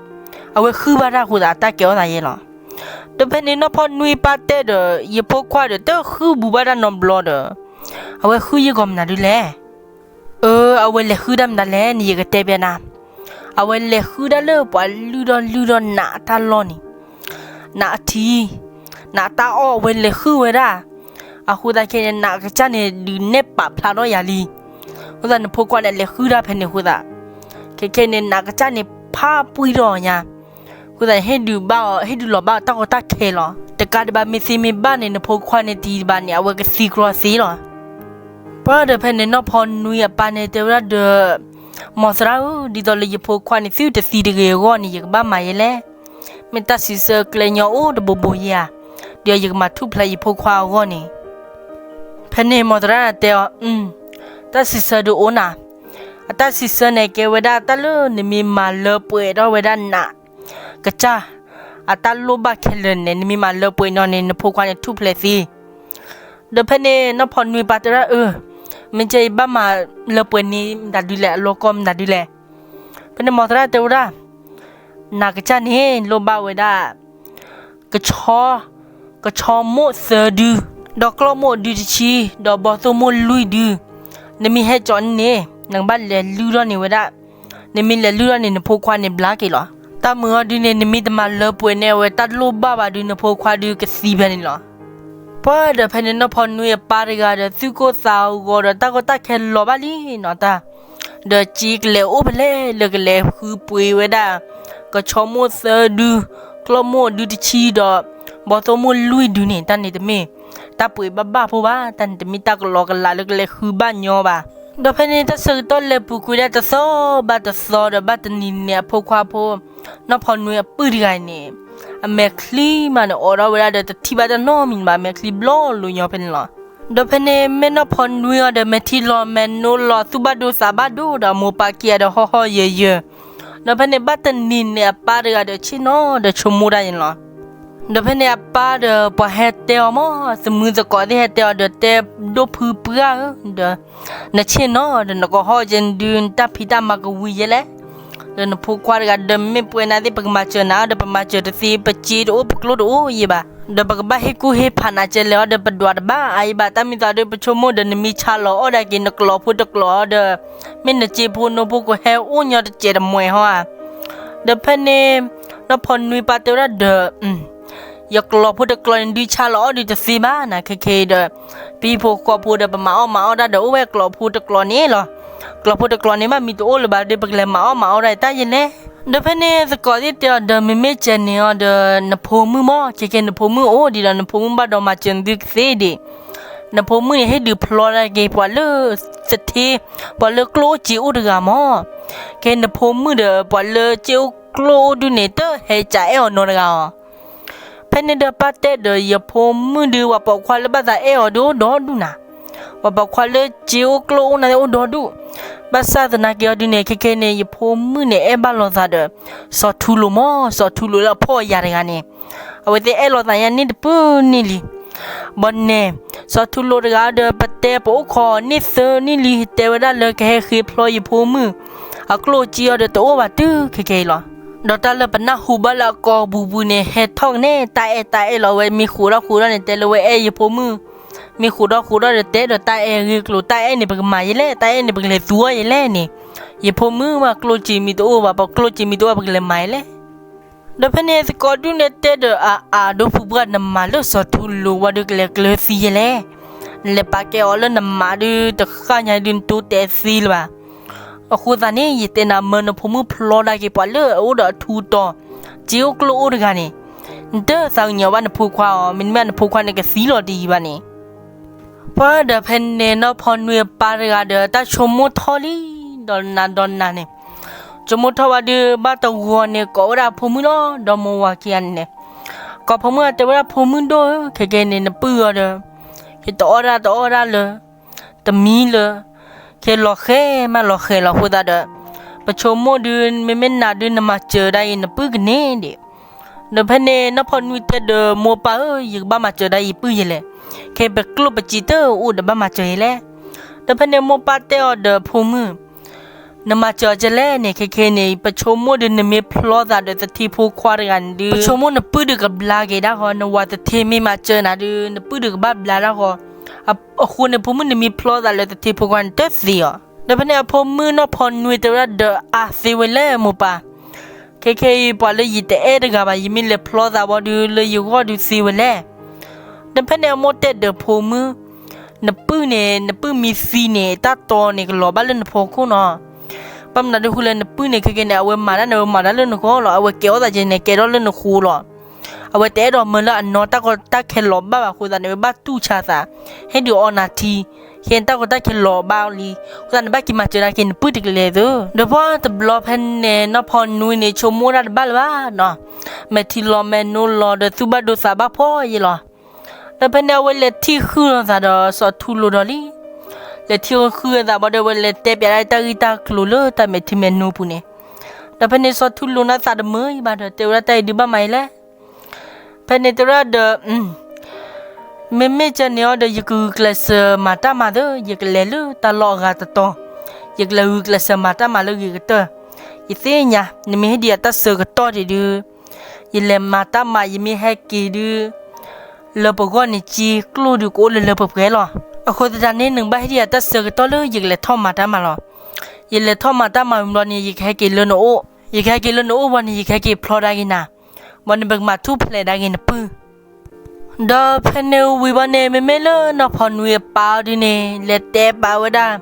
အဝဲဃုဘၣ်တၢ်အဃိသတး တၢ်ကဲထီၣ်သးယဲလီၤ. ဒီးဖဲန့ၣ်နီၢ်ဖီနွံပၢ်တဲဒီး ယဖိခွါဒီး တဃုဘူးဘၣ်တၢ်နီတဘျီဒီး အဝဲဃုယဂီၢ်မနုၤဒုလဲၣ်. အၢ အဝဲလဲၤဃုတၢ်မနုၤလဲၣ်န့ၣ် ယကတဲပျးနၤ. အဝဲလဲၤဃုတၢ်လၢပှၤလုၢ်ထီၣ်လုၢ်ထီၣ်နးတၢ်လီၢ်န့ၣ်. နးအထံ, နးတၢ်အီၣ်ဝဲလဲၤဃုဝဲဒၣ်, အဃိသတးခဲအံၤန့ၣ် နးကစၢ်န့ၣ်ဒုးနဲၣ်ပာ်ဖျါထီၣ်ယၤလံ. အဃိသတးနဖိခွါန့ၣ် လဲၤဃုဒၣ်ဖဲန့ၣ်အဃိသတး, ခဲခဲအံၤန့ၣ် နးကစၢ်န့ၣ်ဖးပှံၢ်ထီၣ်အီၤညါ, အဃိသတးန့ၣ် ဟ့ၣ်ဒုးဘၣ်အီၤ ဟ့ၣ်ဒုးလီၤဘၣ်အီၤတၢ်ကီတၢ်ခဲလီၤ. တကးဒံးဘၣ် မ့ၢ်သ့မ့ၢ်ဘၣ်န့ၣ် နဖိခွါန့ၣ်တယံၤတဘၣ်န့ၣ် အဝဲကသံကြီသ့လီၤ. ပှၢ်ဒီးဖဲန့ၣ် နီၢ်ဖီနွံအပၢ်န့ၣ်တဲဝဲဒၣ်ဒီး, မ်သရၣ်ဧၢ, ဒ်သိးလၢယဖိခွါန့ၣ် သုတသံတဂ့ၤအဂီၢ်န့ၣ် ယကဘၣ်မၤယဲလဲၣ်. မ့ၢ်တၢ်စံးဆၢကျဲညီအိၣ်တဘိဘိယဲဧါ, ဒီးယကမၤထူၣ်ဖျဲးယဖိခွါအဂီၢ်န့ၣ်. ဖဲန့ၣ် မ်သရၣ်တဲအီၤ, တၢ်စံးဆၢဒုးအိၣ်နၤ. အတၢ်စံးဆၢန့ၣ် ကဲဝဲဒၣ်တၢ်လၢနမ့ၢ်မၤလၢပှဲၤထီၣ်ဝဲဒၣ်နးကစၢ် အတၢ်လိၣ်ဘၣ်ခဲလၢာ်န့ၣ် နမ့ၢ်မၤလၢပှဲၤန့ၣ်န့ၣ် နဖိခွါန့ၣ်ထူၣ်ဖျဲးသ့. ဒီးဖဲန့ၣ် နီၢ်ဖီနွံပၢ်တဲဝဲဒၣ်အၢ, မ့ၢ်ကဲယဘၣ်မၤလၢပှဲၤန့ၣ်မတၤဒုလဲၣ်, အလီၢ်ကီၢ်မတၤဒုလဲၣ်. ဖဲန့ၣ် မ်သရၣ်တဲဝဲဒၣ်, နးကစၢ်န့ၣ် လိၣ်ဘၣ်ဝဲဒၣ် ကဆီ, ကဆီမိၣ်သၢဒု, ဒီးကျီၢ်မိၣ်ဒုတဆံ, ဒီးဘီသိၣ်မိၣ်လွံၢ်ဒု, နမ့ၢ်ဟဲကၠီန့ၣ်န့ၣ် နကဘၣ်လဲၤလုၢ်ထီၣ်န့ၢ်ဝဲဒၣ်, နမ့ၢ်လဲၤလုၢ်ထီၣ်န့ၣ် နဖိခွါန့ၣ်ဘျါက့ၤလီၤ. တၢ်မုာ်အီၤဒုန့ၣ် နမ့ၢ်တမၤလၢပှဲၤန့ၢ်အဝဲတၢ်လိၣ်ဘၣ်ဘၣ်ဒု နဖိခွါဒုကသံဖဲန့ၣ်လီၤ. ပှၢ်ဒီးဖဲန့ၣ် နီၢ်ဖီနွံအပၢ်တဂၤဒီး သူၣ်ကိၢ်သးဂီၤဒီး တၢ်ကီတၢ်ခဲလီၤဘၣ်လံနီၤတၢ်, ဒီးစ့ကလဲၤအိၣ်ဖဲလဲၣ်လၢကလဲၤဃုပှ့ၤဝဲဒၣ် ကဆီမိၣ်သၢဒု, ကျီၢ်မိၣ်ဒုတဆံဒီး ဘီသိၣ်မိၣ်လွံၢ်ဒုန့ၣ် တၢ်န့ၣ်တမ့ၢ်တၢ်ပှ့ၤဘၣ်ဘၣ်ဖိဘၣ်, တၢ်န့ၣ်တမ့ၢ်တၢ်ကလီကလးလၢကလဲၤဃုဘၣ်ညီဘၣ်. ဒီးဖဲန့ၣ် တၢ်ဆၢကတီၢ်လဲၤပူၤကွံာ်ဒၣ်တသီဘၣ်တသီဒီး ဘၣ်တနံၤန့ၣ် အဖိခွါဖိ နီၢ်ဖီနွံအပုၢ်တဂၤန့ၣ် အမဲာ်ချံမးန့ၣ် အိးထီၣ်ဝဲဒၣ်ဒီး တထံၣ်ဘၣ်တၢ်နီတမံၤဘၣ်, အမဲာ်ချံဘျီလိာ်ညီဖဲန့ၣ်လီၤ. ဒီးဖဲန့ၣ် မ့ၢ်နီၢ်ဖီနွံအီၤဒီး မဲာ်ထံလီၤမဲာ်နိလီၤ သူၣ်ဘၣ်ဒိသးဘၣ်ဒိဒီး အမိၢ်ပၢ်ခံဂၤဒီးဟီၣ်ဟီၣ်ယၢၤယၢၤ, ဒီးဖဲန့ၣ် ဘၣ်တနံၤန့ၣ် အပၢ်တဂၤဒီးဆ့ၣ်နီၤဒီးဆိကမိၣ်တၢ်န့ၣ်လီၤ. ဒီးဖဲန့ၣ် အပၢ်ဒီးပှၤဟဲတဲအီၤမး, သမုသကိးသ့ၣ်ဟဲတဲအီၤဒီး တဲဒိၣ်ဖုပှၢ်ဧၢ, ဒီး နဆ့ၣ်နီၤဒီး နကဟီၣ်ကဲဒုး နတၢ်ဖံးတၢ်မၤကဝံၤယဲလဲၣ်. ဒီးနဖိခွါတဂၤဒီး မ့ၢ်ပှဲၤနၤသ့ၣ် ပကမၤစၢၤနၤဒီး ပမၤစၢၤတသ့, ပစ့တအိၣ် ပကျိတအိၣ်ယဲဘၣ်, ဒီးပကဘၣ်ဟ့ၣ်ကူၣ်ဟ့ၣ်ဖးနၤကဲလဲၣ်အီၤဒီး ပဒွးတဘၣ်အါယဲဘၣ်. တၢ်မ့ၢ်သးဒီး ပဆိကမိၣ်ဒီး နမ့ၢ်ဆါလီၤအီၣ်ဒၣ်က့ၤ နကျိာ်ဖိတကျိာ်အီၤဒီး မ့ၢ်နစ့ဖိနိဖိကဟဲအိၣ်ညီတစဲးတမှဲးဟီဧါ. ဒီးဖဲန့ၣ် နီၢ်ဖီနွံပၢ်တဲဝဲဒၣ်ဒီး ယကျိာ်ဖိတကျိာ်န့ၣ် ဒုးဆါလီၤအီၣ်ဒုးတသ့ဘၣ်နၤ, ခဲခဲအံၤဒီး ပဟံၣ်ဖိဃီဖိဒီး ပမၤအီၣ်မၤအီၣ်တၢ်ဒီး အိၣ်ဝဲကျိာ်ဖိတကျိာ်န့ၣ်လီၤ. ကျိာ်ဖိတကျိာ်န့ၣ် မ့ၢ်မံၤတအိၣ်လၢၤဘၣ်ဒီး ပကလဲၤမၤအီၣ်မၤအီၣ်ဒၣ်တၢ်ယဲလဲၣ်. ဒီးဖဲန့ၣ် သကိးသ့ၣ်တဲအီၤဒီး မ့မ့ၢ်ကဲန့ၣ်အီၤဒီး နဖိမုၣ်မး, ခဲခဲနဖိမုၣ်အိၣ်ဒံးဒီး နဖိမုၣ်ဘၣ်ဒီးမၤစၢၤသုကသ့ဒံး. နဖိမုၣ်န့ၣ် ဟ့ၣ်ဒုးဖျီဒၣ်က့ၤ ပှၤလၢသထ့, ပှၤလၢကျိၣ်အိၣ်စ့အိၣ်တဂၤမး. ခဲနဖိမုၣ်ဒီး ပှၤလၢစ့အိၣ်ကျိၣ်အိၣ်ဒုန့ၣ် တဟဲကအဲၣ်အီၤနီတဂၤအီၤ. ဖဲန့ၣ်ဒီးပၢ်တဲဒီး ယဖိမုၣ်ဒုး ပှၤပိာ်ခွါလၢဘၣ်သးအဲၣ်အီၤဒုးအိၣ်ဒီဒူၣ်နၤ, ပှၤပိာ်ခွါလၢစ့အိၣ်ကျိၣ်အိၣ်နၤအိၣ်ဒီဒူၣ်. ဘၣ်ဆၣ်သနာ်က့အီၤဒုန့ၣ် ခဲခဲန့ၣ် ယဖိမုၣ်န့ၣ် အဲၣ်ဘၣ်လိာ်သးဒီး စီၤထူလိာ်မး, စီၤထူလိာ်လၢအဖှီၣ်အယာ်တဂၤန့ၣ် အဝဲသ့ၣ်အဲၣ်လိာ်သးညါန့ၣ်တပူၤန့ၣ်လံ. ဘၣ်န့ၣ် စီၤထူလိာ်တဂၤဒီး ပတဲပအိၣ်ခိးန့ၢ်သၢနံၣ်လံ, တဲဝဲဒၣ်လၢကဟဲဃ့ဖျီယဖိမုၣ် အကျိၣ်စ့အီၤဒီးတအိၣ်ဘၣ်တုၤခဲခဲအံၤလီၤ. ဒီးတၢ်လၢပနၢ်ဟူဘၣ်လၢအကိာ်ပူၤပူၤန့ၣ် ဟဲထီၣ်ကန့ၣ် တၢ်အဲၣ်တၢ်အဲၣ်လီၤ. ဝဲမ့ၢ်ဃိးထီၣ်ဃိးထီၣ်န့ၣ် တဲလၢဝဲအဲၣ်ယဖိမုၣ်, မ့ၢ်ဃိးထီၣ်ဃိးထီၣ်ဒီး တဲဒီးတၢ်အဲၣ်ဂ့ၢ်ကျိၤ, တၢ်အဲၣ်န့ၣ် ပကမၤယဲလဲၣ်, တၢ်အဲၣ်န့ၣ် ပကလဲၤသူအီၤယဲလဲၣ်န့ၣ်, ယဖိမုၣ်မး ကျိၣ်စ့မံၤတအိၣ်ဘၣ်, ပကျိၣ်စ့မံၤတအိၣ် ပကလဲၤမၤယဲလဲၣ်. ဒီးဖဲန့ၣ် သကိးဒုန့ၣ်တဲဒီး အအါ ဒိၣ်ဖုပှၢ် နမၤလၢစီၤထူလိာ်ဝဲဒီး ကလဲၤကျၢၤသံယဲလဲၣ်. နလဲၤပာ်ကဲအီၤလၢနမါဒုး တဃၣ်ညါဒုး နတိတဲသ့လၢၤဘၣ်. အဃိသတးန့ၣ် ယတဲနၤ မၢနဖိမုၣ်ဖျီဒၣ်က့ၤ ပှၤလၢအအိၣ်ဒီးအထူအတီၤ စ့အိၣ်ကျိၣ်အိၣ်တဂၤန့ၣ်, နတသးကညီၤဘၣ်နဖိခွါအီၤ, မ့တမ့ၢ်နဖိခွါန့ၣ် ကသံလီၤတယံၤဘၣ်န့ၣ်. ပှၢ်ဒီးဖဲန့ၣ် နီၢ်ဖီနွံအပၢ်တဂၤဒီး တၢ်ဆိကမိၣ်ထီၣ်လံ ဒီးနၤဒီးနၤန့ၣ်, ဆိကမိၣ်ထီၣ်ဝဲဒုး ဘၣ်တဂီၤန့ၣ် ကိးဝဲဒၣ်အဖိမုၣ်လီၤ. ဒီးမိၢ်ဝၤခံဂၤန့ၣ်, ကိးဖိမုၣ်အတဲဝဲဒၣ် ဖိမုၣ်ဒိၣ်ဧၢ, ခဲကဲန့ၣ် နပုၢ်အီၤဒီး ယတအီၣ်ဒၣ်တအီၣ်ဒၣ်လၢ တမံၤလၢ ခဲလီၤဃဲၤမးလီၤဃဲၤလီၤအဃိသတးဒီး ပဆိကမိၣ်ဒုး မ့မ့ၢ်နၤဒုး နမၤစၢၤဒၣ်အံၤ နပုၢ်ကန့ၢ်ဒံး. ဒီးဖဲန့ၣ် နီၢ်ဖီနွံတဲဒီး မိၢ်ပၢ်ဧၢ, ယကဘၣ်မၤစၢၤဒၣ်ယပုၢ်ယဲလဲၣ်. ခဲပကျိၣ်ပစ့တအိၣ်ဒီး ဘၣ်မၤစၢၤယဲလဲၣ်. ဒီးဖဲန့ၣ် မိၢ်ပၢ်တဲအီၤဒီး ဖိမုၣ် နမၤစၢၤအီၤကလဲၣ်န့ၣ်, ခဲခဲန့ၣ် ပဆိကမိၣ်ဒုး နမ့ၢ်ဖျီသးဒီးသထ့ဖိခွါတဂၤန့ၣ်ဒုး ပဆိကမိၣ်နပုၢ်ဒုးကဘျါက့ၤဒၣ်ဃီ, နဝၤသထ့မ့ၢ်မၤစၢၤနၤဒုး နပုၢ်ဒုးကဘၣ်ဘျါဒၣ်ဃီ. အဃိန့ၣ် ဖိမုၣ်နမ့ၢ်ဖျီသးလၢသထ့ဖိခွါန့ၣ် တသ့အီၤ. ဒီးဖဲန့ၣ် အဖိမုၣ်နီၢ်ဖီနွံတဲဝဲဒၣ်ဒီး အါသ့ဝဲလဲၣ်မိၢ်ပၢ် ခဲခဲအံၤ ပှၤလၢယတအဲၣ်တဂၤဘၣ် ယမ့ၢ်လဲၤဖျီသးဘၣ်ဒီး လၢယဂီၢ်ဒုးသ့ဝဲလဲၣ်. ဒီးဖဲန့ၣ်အမိၢ်တဲဒီးဖိမုၣ်, နပုၢ်န့ၣ် နပုၢ်မ့ၢ်သံန့ၣ် တၢ်တီန့ၣ်ကလီၤဘၣ်လၢနဖီခိၣ်နီၤ. ဘၣ်မနုၤဒုးဃုလၢနပုၢ်န့ၣ် ခဲကဲန့ၣ် အဝဲမၤတၢ်န့ၣ် အဝဲမၤတၢ်လၢနဂီၢ်လီၤ. အဝဲကဲထီၣ်သးကဲန့ၣ် ကဲထီၣ်လၢနဃိလီၤ. အဝဲတအဲၣ်ဒိးမၢလၢအနီၢ်တၢ်ကီတၢ်ခဲလီၤဘၣ်ဘၣ်အဃိသတးန့ၣ် ဝဲဘၣ်တူၢ်ဆါသး, ဟ့ၣ်ဒုးအီနၤထံ, ခဲတၢ်ကီတၢ်ခဲလီၤဘၣ်လံ, အဃိသတးန့ၣ် ဘၣ်က့ၤမၤစၢၤဒၣ်က့ၤနပုၢ်တကလဲၤသု. ဒီးပှၤတဘျီဖဲန့ၣ် နီၢ်ဖီနွံန့ၣ် ဆိကမိၣ်တၢ်တဘၣ်လၢၤဘၣ်နီၤ, မဲာ်ထံလီၤမဲာ်နိလီၤဒီးသူၣ်ဘၣ်ဒိသးဘၣ်ဖှီၣ်ယဲလီၤ. ဒီးဖဲန့ၣ် အဝဲလဲၤထံၣ်ဃုာ်လိာ်သးဒီးစီၤထူလိၤဒီးလံ. လဲၤထံၣ်ဃုာ်လိာ်သးဘၣ်ဒီး အဝဲလဲၤတဲပၠးဒၣ်တၢ်ဂ့ၢ်တၢ်ကျိၤလၢတၢ်မဲာ်ထံမဲာ်နိပူၤန့ၣ်. ဒီးဖဲန့ၣ် စီၤထူလိၤန့ၣ်သးတမုာ်အံၤဘၣ်ဒီး တဲဝဲဒၣ်တၢ်အံၤဒုးဘၣ်မၤအံၤလဲၣ်. ဖဲန့ၣ်တဲဝဲဒၣ်ဒီး မ့မ့ၢ်ကဲန့ၣ်အီၤဒီး ယကဂုာ်ကျဲးစၢးမၤတၢ်မၤသၢ, ယကလဲၤလၢတၢ်လီၢ်အဂၤတတီၤ, ယကလဲၤဂုာ်ကျဲးစၢးမၤတၢ်မၤလၢအဂ့ၤကတၢၢ်. ယသ့ၣ်ညါ နမ့ၢ်ဟ့ၣ်ဒံးယၤတၢ်ဆၢကတီၢ်ဒံးဒုး, ယလဲၤမၤတၢ်မၤ ယမ့ၢ်ဟဲက့ၤဒုး, လၢပဂီၢ်န့ၣ် စ့ကျိၣ်ဒုးကအိၣ်လၢလၢပှဲၤပှဲၤလီၤ. အဃိသတးန့ၣ် နကဘၣ်ဟ့ၣ်ဒံးယၤတၢ်ဆၢကတီၢ်လၢယကလဲၤထီၣ်မၤတၢ်မၤလီၤ. ယလဲၤထီၣ်မၤတၢ်မၤဝံၤဘျီန့ၣ် ယကဟဲက့ၤလၢနအိၣ်, ယကဟဲက့ၤလၢနအိၣ်ဘၣ်န့ၣ် ယကဟဲက့ၤဖျီဒၣ်က့ၤနၤ, ဘၣ်န့ၣ် ပကမၤထူၣ်ဖျဲးဒၣ်က့ၤနပုၢ် ဒီးဖဲန့ၣ်ဝံၤဘၣ်န့ၣ် မ့မ့ၢ်လၢနီၢ်ဖီနွံအပၢ်အီၤဒုးန့ၣ် လဲၤတဲပာ်ဝဲဒၣ်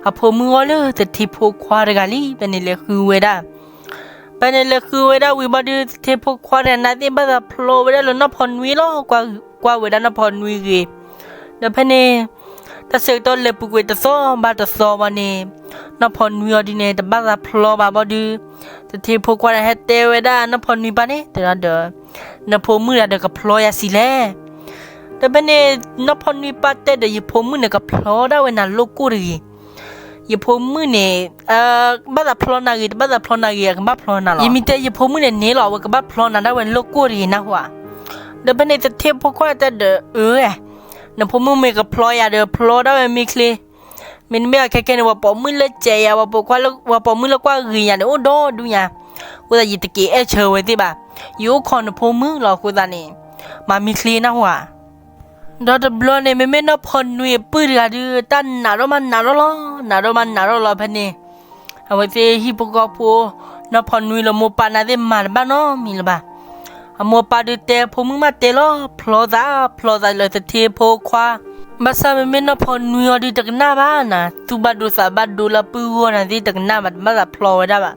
အဖိမုၣ်အဂီၢ်လၢသထ့ဖိခွါတဂၤလံ. ဖဲန့ၣ်လဲၤဃုဝဲဒၣ်, ဖဲန့ၣ်လဲၤဃုဝဲဒၣ်ဝံၤဘၣ်ဒုး သထ့ဖိခွါတဂၤန့ၣ်သ့ၣ်ဘၣ်သးဖျီဝဲဒၣ်လၢနီၢ်ဖီနွံလီၤ. ကွၢ်ဝဲဒၣ်နီၢ်ဖီနွံဂ့ၤ, ဒီးဖဲန့ၣ် တၢ်ဆၢကတီၢ်လဲၤပူၤကွံာ်တသီဘၣ်တသီဘၣ်န့ၣ်, နီၢ်ဖီနွံအီၤဒုးန့ၣ် တဘၣ်သးဖျီဘၣ်ဘၣ်ဒုး, သထ့ဖိခွါန့ၣ်ဟဲတဲဝဲဒၣ်နီၢ်ဖီနွံပၢ်န့ၣ် တဲဒၣ်ဒီး, နဖိမုၣ်တဂၤဒီးကဖျီယၤဆံးလဲၣ်. ဒီးဖဲန့ၣ် နီၢ်ဖီနွံပၢ်တဲဒီး ယဖိမုၣ်န့ၣ် ကဖျီဒၣ်ဝဲနၤလိၣ်ကိၢ်တဂ့ၤ. ယဖိမုၣ်န့ၣ် ဘၣ်သးဖျီနၤဂ့ၤ တဘၣ်သးဖျီနၤဂ့ၤ အကဘၣ်ဖျီနၤလီၤ. ယမ့ၢ်တဲယဖိမုၣ်န့ၣ်န့ၣ်လီၤ အဝဲကဘၣ်ဖျီနၤဒၣ်ဝဲလိၣ်ကိၢ်တဂ့ၤနၢ်ဟူဧါ. ဒီးဖဲန့ၣ်သထ့ဖိခွါတဲဒီး အၢ နဖိမုၣ်မ့ၢ်ကဖျီယၤဒီး ဖျီဒၣ်ဝဲမ့ၢ်ချ့, မ့တမ့ၢ်အခဲခဲန့ၣ် ပှၤပိာ်မုၣ်လၢစဲးယၤ, ပှၤပိာ်မုၣ်လၢကွၢ်ဂ့ၤယၤန့ၣ် အိၣ်ဒီဒူၣ်ညါ, အဃိသတးယတက့ၤအဲၣ်ဆၢဝဲသ့ၣ်ဘၣ်. ယအိၣ်ခိးနဖိမုၣ်လီၤအဃိသတးန့ၣ်, မၤမံချ့နၢ်ဟူဧါ. ဒီးတဘျီန့ၣ် မ့မ့ၢ်နီၢ်ဖီနွံအပုၢ်တဂၤဒုး တၢ်နာ်ထီၣ်မးနာ်ထီၣ်လီၤ, နာ်ထီၣ်မးနာ်ထီၣ်လီၤဖဲန့ၣ်, အဝဲသ့ၣ်ဟံၣ်ဖိဃီဖိ, နီၢ်ဖီနွံလၢမိၢ်ပၢ်န့ၣ်သ့ၣ်မၤတဘၣ်နီတမံၤလၢၤဘၣ်. အမိၢ်ပၢ်ဒုးတဲဖိမုၣ်မးတဲလီၤ, ဖျီသး, ဖျီသးလၢသထ့ဖိခွါ, ဘၣ်ဆၣ်မ့မ့ၢ်နီၢ်ဖီနွံအီၤဒုးတကနၣ်ဘၣ်နၤ, သူၣ်ဘၣ်ဒိသးဘၣ်ဒိလၢပုၢ်ဂီၢ်န့ၣ်သ့ၣ်တကနၣ်ဘၣ်, တဘၣ်သးဖျီဝဲဒၣ်ဘၣ်.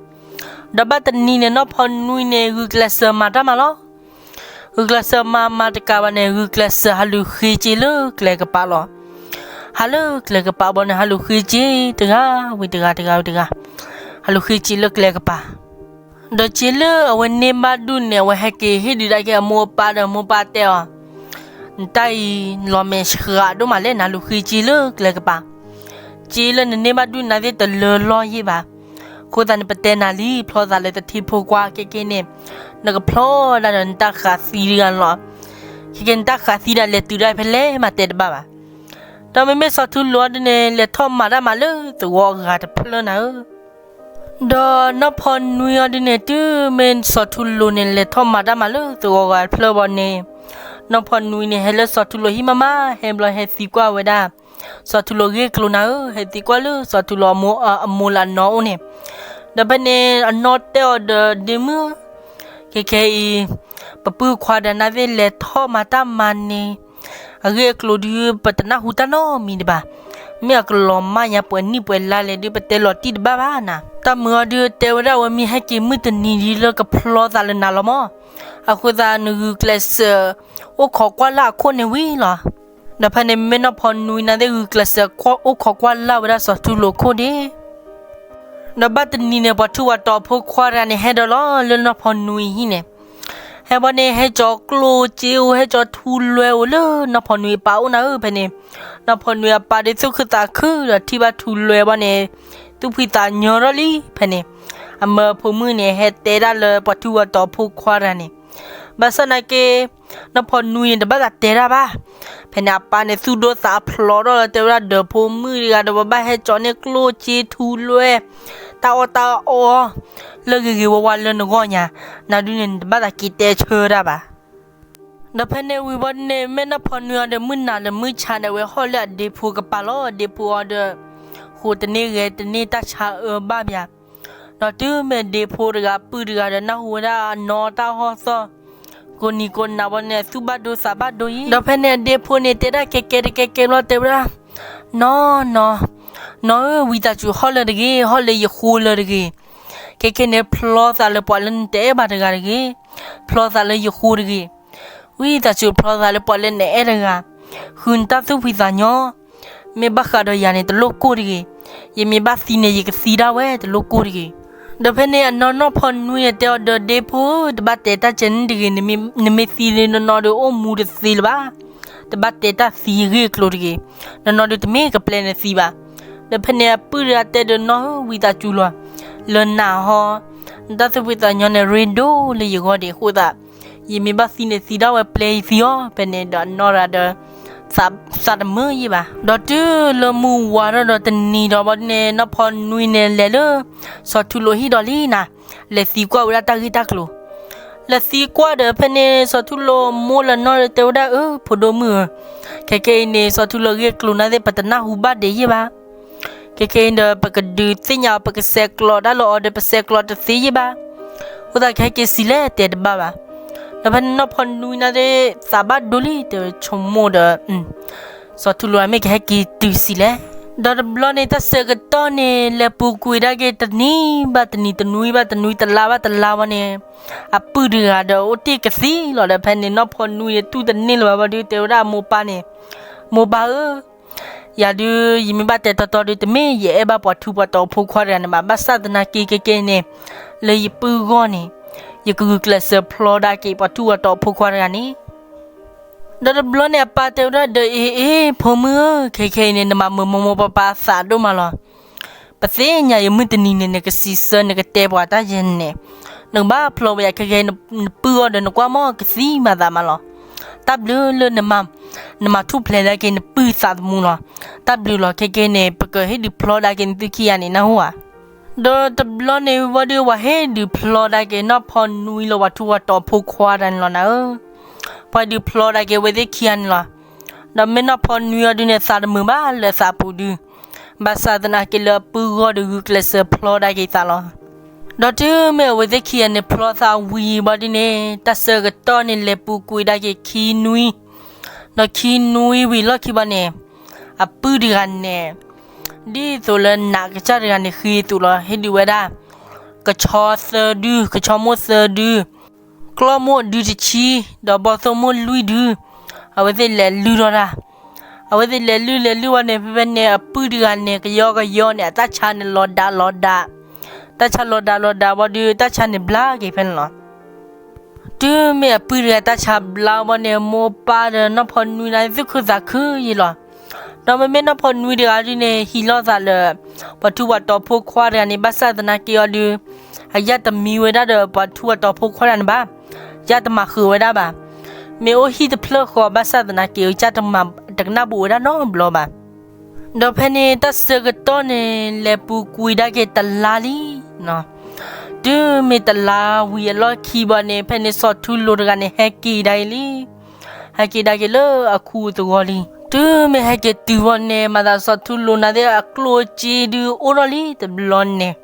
ဒီးဘၣ်တနံၤန့ၣ် နီၢ်ဖီနွံန့ၣ် ဂုာ်ကျဲးစၢးမၤတၢ်မၤလီၤ. ဂုာ်ကျဲးစၢးမၤမၤတကးဘၣ်န့ၣ် ဂုာ်ကျဲးစၢးဟးလူၤဃ့စ့လၢကျဲကပၤလီၤ. ဟးလၢကျဲကပၤဘၣ်န့ၣ် ဟးလူၤဃ့စ့တဂၤဝံၤတဂၤ တဂၤဝံၤတဂၤ, ဟးလူၤဃ့စ့လၢကျဲကပၤ. ဒီးစ့လၢအဝဲန့ၢ်ဘၣ်ဒူၣ်န့ၣ် အဝဲဟဲက့ၤဟ့ၣ်ဒုးဒၣ်က့ၤအမိၢ်အပၢ်ဒီး မိၢ်ပၢ်တဲအီၤ, နတၢ်အံၤလီၤမဲာ်ဆှးဒိၣ်မးလဲၣ်, နဟးလူၤဃ့စ့လၢကျဲကပၤ. စ့လၢနန့ၢ်ဘၣ်ဒူၣ်န့ၣ်သ့ၣ်တလၢလီၢ်ယ့ၢ်ဘၣ်. အဃိသတးန့ၣ် ပတဲနၤလံ, ဖျီသးလၢသထ့ဖိခွါခဲကဲန့ၣ်, နကဖျီဒၣ်ဒီးနတၢ်ဃးသံတဂၤလီၤ. ခဲကဲနတၢ်ဃးသံဒၣ်လဲၤတုၤဒၣ်ဖဲလဲၣ်မးတဲတဘၣ်ဘၣ်. ဒီးမ့မ့ၢ်စီၤထူလိၤအီၤဒုးန့ၣ် လဲၤထီၣ်မၤတၢ်မၤလၢသဝီအဂၤတဖျၢၣ်နၤဧၢ. ဒီးနီၢ်ဖီနွံအီၤဒုးန့ၣ် တုၤမ့ၢ်စီၤထူလိၤန့ၣ် လဲၤထီၣ်မၤတၢ်မၤလၢသဝီအဂၤတဖျၢၣ်ဘၣ်န့ၣ်, နီၢ်ဖီနွံန့ၣ် ဟဲလၢစီၤထူလိၤဟံၣ်မးမး, ဟဲဘျီဟဲသံကွၢ်ဝဲဒၣ် စီၤထူလိၤဂ့ၢ်ကျိၤနၤဧၢ, ဟဲသံကွၢ်လၢစီၤထူလိၤအမိၢ်လၢအနီၢ်အိၣ်န့ၣ်. ဒီးဖဲန့ၣ် အနီၢ်တဲအီၤဒီး ဒ့မုၣ်, ခဲခဲအံၤ ပပုၢ်ခွါဒီးနၤသ့ၣ်လဲၤထီၣ်မၤတၢ်မၤန့ၣ်, အဂ့ၢ်အကျိၤဒုး ပတနၢ်ဟူတၢ်နီတမံၤဒံးဘၣ်. မ့ၢ်အကလီၤမၢ်ညါပှဲၤနံၣ်ပှဲၤလါလဲၣ်ဒုး ပတဲလီၤတံၢ်တဘၣ်ဘၣ်နၤ. တၢ်မုၢ်အီၤဒုးတဲဝဲဒၣ် အဝဲမ့ၢ်ဟဲက့ၤမုၢ်တနံၤဒုးလၢကဖျီသးလၢနၤလီၤမး. အဃိသတး နဂုာ်ကျဲးစၢး အိၣ်ခိးကွၢ်လၢ်အခိၣ်န့ၣ်ဝံၤလီၤ. ဒီးဖဲန့ၣ် မ့မ့ၢ်နီၢ်ဖီနွံန့ၣ်သ့ၣ် ဂုာ်ကျဲးစၢး အိၣ်ခိးကွၢ်လၢ်ဝဲဒၣ်စီၤထူလိၤခိၣ်ဒ့ၣ် ဒီးဘၣ်တနံၤန့ၣ် ပှၤထူးပှၤတီၤဖိခွါတဂၤန့ၣ် ဟဲဒီးလီၤလၢနီၢ်ဖီနွံဟံၣ်န့ၣ်, ဟဲဘၣ်န့ၣ် ဟဲကၠီၤကျိၣ်စ့အိၣ် ဟဲကၠီၤထူလွဲအိၣ်လၢနီၢ်ဖီနွံအပၢ်အိၣ်နၤဧၢ. ဖဲန့ၣ် နီၢ်ဖီနွံအပၢ်ဒုးသူၣ်ခုသးခုဒီးထံၣ်ဘၣ်ထူလွဲဘၣ်န့ၣ် သူၣ်ဖှံသးညီထီၣ်လံ. ဖဲန့ၣ် အမၢဖိမုၣ်န့ၣ် ဟဲတဲဒၣ်လၢပှၤထူးပှၤတီၤဖိခွါတဂၤန့ၣ်, ဘၣ်ဆၣ်နာ်က့ နီၢ်ဖီနွံန့ၣ် တဘၣ်သးတဲတၢ်ဘၣ်. ဖဲန့ၣ် အပၢ်န့ၣ် သူၣ်ဒိၣ်သးဖျိးထီၣ်လီၤ တဲဝဲဒၣ် ဒီးဖိမုၣ်တဂၤဒီး ပဘၣ်ဟဲကၠီၤန့ၢ်ကျိၣ်စ့ထူလွဲ တၢ်အီၣ်တၢ်အီ လၢဂ့ၤဂ့ၤဝါဝါလၢနဂီၢ်ညါ, နဒုးန့ၣ် နတဘၣ်သးက့ၤတဲဆၢတၢ်ဘၣ်. ဒီးဖဲန့ၣ်ဝံၤဘၣ်န့ၣ် မ့ၢ်နီၢ်ဖီနွံအီၤဒီး မုၢ်နၤလၢမုၢ်ဆါန့ၣ် အဝဲဟီၣ်လၢအဒ့ဖိကပၤလီၤ. အဒ့ဖိအီၤဒီး ဃိးတန့ၢ်ဂဲၤတန့ၢ် တၢ်ဆါအၢဘၣ်ဘၣ်. ဒီးတုၤမ့ၢ်ဒ့ဖိတဂၤ ပုၢ်တဂၤဒီး နၢ်ဟူဝဲဒၣ်အနီၢ်တၢ်ဟီၣ်သီၣ် ကိးနံၤကိးနၤဘၣ်န့ၣ် သူၣ်ဘၣ်ဒိသးဘၣ်ဒိယံၤ, ဒီးဖဲန့ၣ်အဒ့ဖိန့ၣ် တဲဒၣ်ကဲကဲတကဲကဲဘျီတဲဝဲဒၣ်, နီၢ်နီၢ်, နီၢ်ဧၢ, ဝံသးစူၤဟီၣ်လၢၤတဂ့ၤ, ဟီၣ်လၢယဃိလၢၤတဂ့ၤ, ခဲခဲန့ၣ် ဖျီသးလၢပှၤလၢနတအဲၣ်ဘၣ်တဂၤတဂ့ၤ, ဖျီသးလၢယဃိတဂ့ၤ, ဝံသးစူၤဖျီသးလၢပှၤလၢနအဲၣ်တဂၤ, ဃုနတၢ်သူၣ်ဖှံသးညီ, မ့ၢ်ဘၣ်ဃးဒီးယၤန့ၣ် တလိၣ်ကိၢ်တဂ့ၤ, ယမ့ၢ်ဘၣ်သံန့ၣ် ယကသံဒၣ်ဝဲ တလိၣ်ကိၢ်တဂ့ၤ. ဒီးဖဲန့ၣ်အနီၢ်နီၢ်ဖီနွံန့ၣ် တဲအီၤဒီး ဒ့ဖိဧၢ, တဘၣ်တဲတၢ်ကဲန့ၣ်တဂ့ၤ, နမ့ၢ်သံလၢနနီၢ်ဒီး အိၣ်မူတသ့လၢၤဘၣ်, တဘၣ်တဲတၢ်သံအဂ့ၢ်အကျိၤတဂ့ၤ, နနီၢ်ဒီးတမ့ၢ်ကပျဲနသံဘၣ်. ဒီးဖဲန့ၣ်အပုၢ်တဂၤတဲဒီး နီၢ်ဧၢ, ဝံသးစူၤလီၤ, လၢနၤဟီ, နတၢ်သူၣ်ဖှံသးညီန့ၣ် ရ့ဒိၣ်လၢယဂီၢ်ဒံးအဃိသတး, ယမ့ၢ်ဘၣ်သံန့ၣ် သံဒၣ်ဝဲ ပျဲယသံအီၤ. ဖဲန့ၣ်ဒီးအနီၢ်တဂၤဒီး သးတမုာ်ယံၤဘၣ်. ဒီးတုၤလၢမုၢ်ဝါထီၣ်ဒီးတနံၤဒီးဘၣ်န့ၣ် နီၢ်ဖီနွံန့ၣ် လဲၤလၢ စီၤထူလိာ်ဟံၣ်ဒီးလံနၤ, လဲၤသံကွၢ်ဝဲဒၣ်တၢ်ဂ့ၢ်တၢ်ကျိၤ လဲၤသံကွၢ်ဒီး ဖဲန့ၣ်စီၤထူလိာ်မိၢ်လၢနီၢ်ဒီးတဲဝဲဒၣ်, အၢ ဖိဒိၣ်မုၣ်ဧၢ, ခဲခဲအံၤန့ၣ် စီၤထူလိာ်ဂ့ၢ်ကျိၤနာ်သ့ၣ် ပတနၢ်ဟူဘၣ်ဒံးယံၤဘၣ်. ခဲခဲအံၤဒီး ပကဒုးသ့ၣ်ညါအီၤ ပကဆဲးကျိးတၢ်လၢအီၤဒီး ပဆဲးကျိးတသ့ယံၤဘၣ်. အဃိသတး ကဟဲက့ၤစံးလဲၣ် တဲတဘၣ်ဘၣ်. ဒီးဖဲန့ၣ်နီၢ်ဖီနွံနာ်သ့ၣ် သးဘၣ်ဒိလံ တဲဝဲဆိကမိၣ်ဒီး စီၤထူလိာ်မ့ၢ်ကဟဲက့ၤတုၤစံးလဲၣ်. ဒီးတဘျီန့ၣ် တၢ်ဆၢကတီၢ်န့ၣ် လဲၤပူၤကွံာ်ဒၣ်က့ၤတနံၤဘၣ်တနံၤ, တနွံဘၣ်တနွံ, တလါဘၣ်တလါဝဲန့ၣ်, အပုၢ်တဂၤဒီးအိၣ်တ့ၢ်ကသံလီၤ. ဒီးဖဲန့ၣ်နီၢ်ဖီနွံန့ၣ် တူၢ်တန့ၢ်လၢၤဘၣ်ဘၣ်ဒီး တဲဝဲဒၣ်အမိၢ်ပၢ်န့ၣ်, မိၢ်ပၢ်ဧၢ, ယၤဒုး ယမ့ၢ်ဘၣ်တဲတီတီဒုး တမ့ၢ်ယအဲၣ်ဘၣ်ပှၤထူးပှၤတီၤအဖိခွါတဂၤန့ၣ်ဘၣ်. ဘၣ်ဆၣ်သနာ်က့ ခဲကဲန့ၣ် လၢယပုၢ်ဂီၢ်န့ၣ် ယကဂုာ်ကျဲးစၢးဖျီဒၣ်က့ၤပှၤထူးပှၤတီၤအဖိခွါတဂၤန့ၣ်. ဒီးတဘျီန့ၣ်အပၢ်တဲဝဲဒၣ်ဒီး အ့ အ့ ဖိမုၣ်ဧၢ, ခဲခဲအံၤန့ၣ် နမၤမုာ်မိၢ်မိၢ်ပၢ်ပၢ်အသးဒိၣ်မးလီၤ. ပသ့ၣ်ညါအံၤ မုၢ်တနံၤန့ၣ် နကစံးဆၢ နကတဲပှၤတၢ်ယဲၢ်န့ၣ်, နကဘၣ်ဖျီဝဲယၤ. ခဲခဲအံၤ နပုၢ်အီၤဒီး နကွၢ်မ့ၢ်ကသံမၤသးမးလီၤ. တၢ်ဘျုးလၢ နမၤထူၣ်ဖျဲးဒၣ်က့ၤနပုၢ်သးသမူလီၤ. တၢ်ဘျုးလီၤ. ခဲကဲန့ၣ် ပကဟ့ၣ်ဒုးဖျီဒၣ်က့ၤနသုခံဂၤန့ၣ် နၢ်ဟူဧါ. ဒီးတဘျီန့ၣ်ဝံၤဒီး ပှၤဟ့ၣ်ဒုးဖျီဒၣ်က့ၤ နီၢ်ဖီနွံလၢ ပှၤထူးပှၤတီၤအဖိခွါတဂၤန့ၣ်လီၤနၤဧၢ. ပှၤဒုးဖျီဒၣ်က့ၤအဝဲသ့ၣ်ခံဂၤန့ၣ်လီၤ. ဒီးမ့ၢ်နီၢ်ဖီနွံအီၤဒုးန့ၣ် သးတမုာ်ဘၣ်လၢအသးပူၤဒုး, ဘၣ်ဆၣ်သနာ်က့လၢအပုၢ်ဂီၢ်ဒီးဂုာ်ကျဲးစၢးဖျီဒၣ်က့ၤသးလီၤ. ဒီးတုၤမ့ၢ်အဝဲသ့ၣ်ခံဂၤန့ၣ် ဖျီသးဝံၤဘၣ်ဒုးန့ၣ် တၢ်ဆၢကတီၢ်န့ၣ် လဲၤပူၤကွံာ်ဒၣ်က့ၤခံနွံ, ဒီးခံနွံဝံၤလီၢ်ခံဘၣ်န့ၣ်, အပုၢ်တဂၤန့ၣ် ဒ်သိးလၢနးကစၢ်တဂၤန့ၣ် ဃ့သူးလီၤ. ဟ့ၣ်ဒုးဝဲဒၣ် ကဆီသၢဒု, ကဆီမိၢ်သၢဒု, ကျီၢ်မိၢ်ဒုတဆံ, ဒီးဘီၣ်သိၣ်မိၢ်လွံၢ်ဒု, အဝဲသ့ၣ်လဲၤလုၢ်ထီၣ်တၢ်. အဝဲသ့ၣ်လဲၤလုၢ်လဲၤလုၢ်ဝံၤန့ၣ် ဖဲဖဲန့ၣ် အပုၢ်တဂၤန့ၣ် ကယီကယီန့ၣ် အတၢ်ဆါန့ၣ်လီၤဒးလီၤဒး, တၢ်ဆါလီၤဒးလီၤဒးဝံၤဒီး တၢ်ဆါန့ၣ်ဘျါက့ၤဖဲန့ၣ်လီၤ. တုၤမ့ၢ်အပုၢ်တဂၤတၢ်ဆါဘျါဝံၤန့ၣ် မိၢ်ပၢ်ဒီးနီၢ်ဖီနွံန့ၣ် သူၣ်ခုသးခုယံာ်လီၤ. ဒီးမ့မ့ၢ်နီၢ်ဖီနွံတဂၤဒုးန့ၣ် ဟံးလိာ်သးလၢ ပှၤထူးပှၤတီၤဖိခွါတဂၤန့ၣ် ဘၣ်ဆၣ်သနာ်က့အီၤဒုး အယၢ်တမံဝဲဒၣ်ဒီးပှၤထူးပှၤတီၤဖိခွါတဂၤန့ၣ်ဘၣ်, ယၢ်တမၤဃုာ်ဝဲဒၣ်ဘၣ်. မ့ၢ်အိၣ်ဟံၣ်တဖျၢၣ်ဃီ ဘၣ်ဆၣ်သနာ်က့ အကစၢ်တမၤတကနၣ်ဘူးဝဲဒၣ်နီတဘျီဘၣ်. ဒီးဖဲန့ၣ် တၢ်ဆၢကတီၢ်န့ၣ် လဲၤပူၤကွံာ်ဒၣ်က့ၤတလါလံ. တုၤမ့ၢ်တလါဝံၤအလီၢ်ခံဘၣ်န့ၣ် ဖဲန့ၣ်စီၤထူလိာ်တဂၤန့ၣ် ဟဲက့ၤဒၣ်အံၤလံ. ဟဲက့ၤဒၣ်က့ၤလၢအခူအသဝီလံ. တုၤမ့ၢ်ဟဲက့ၤတုၤဘၣ်န့ၣ် မၤသးစီၤထူလိာ်နာ်သ့ၣ် အကျိၣ်အစ့ဒုးအိၣ်ထီၣ်လံတဘျီန့ၣ်,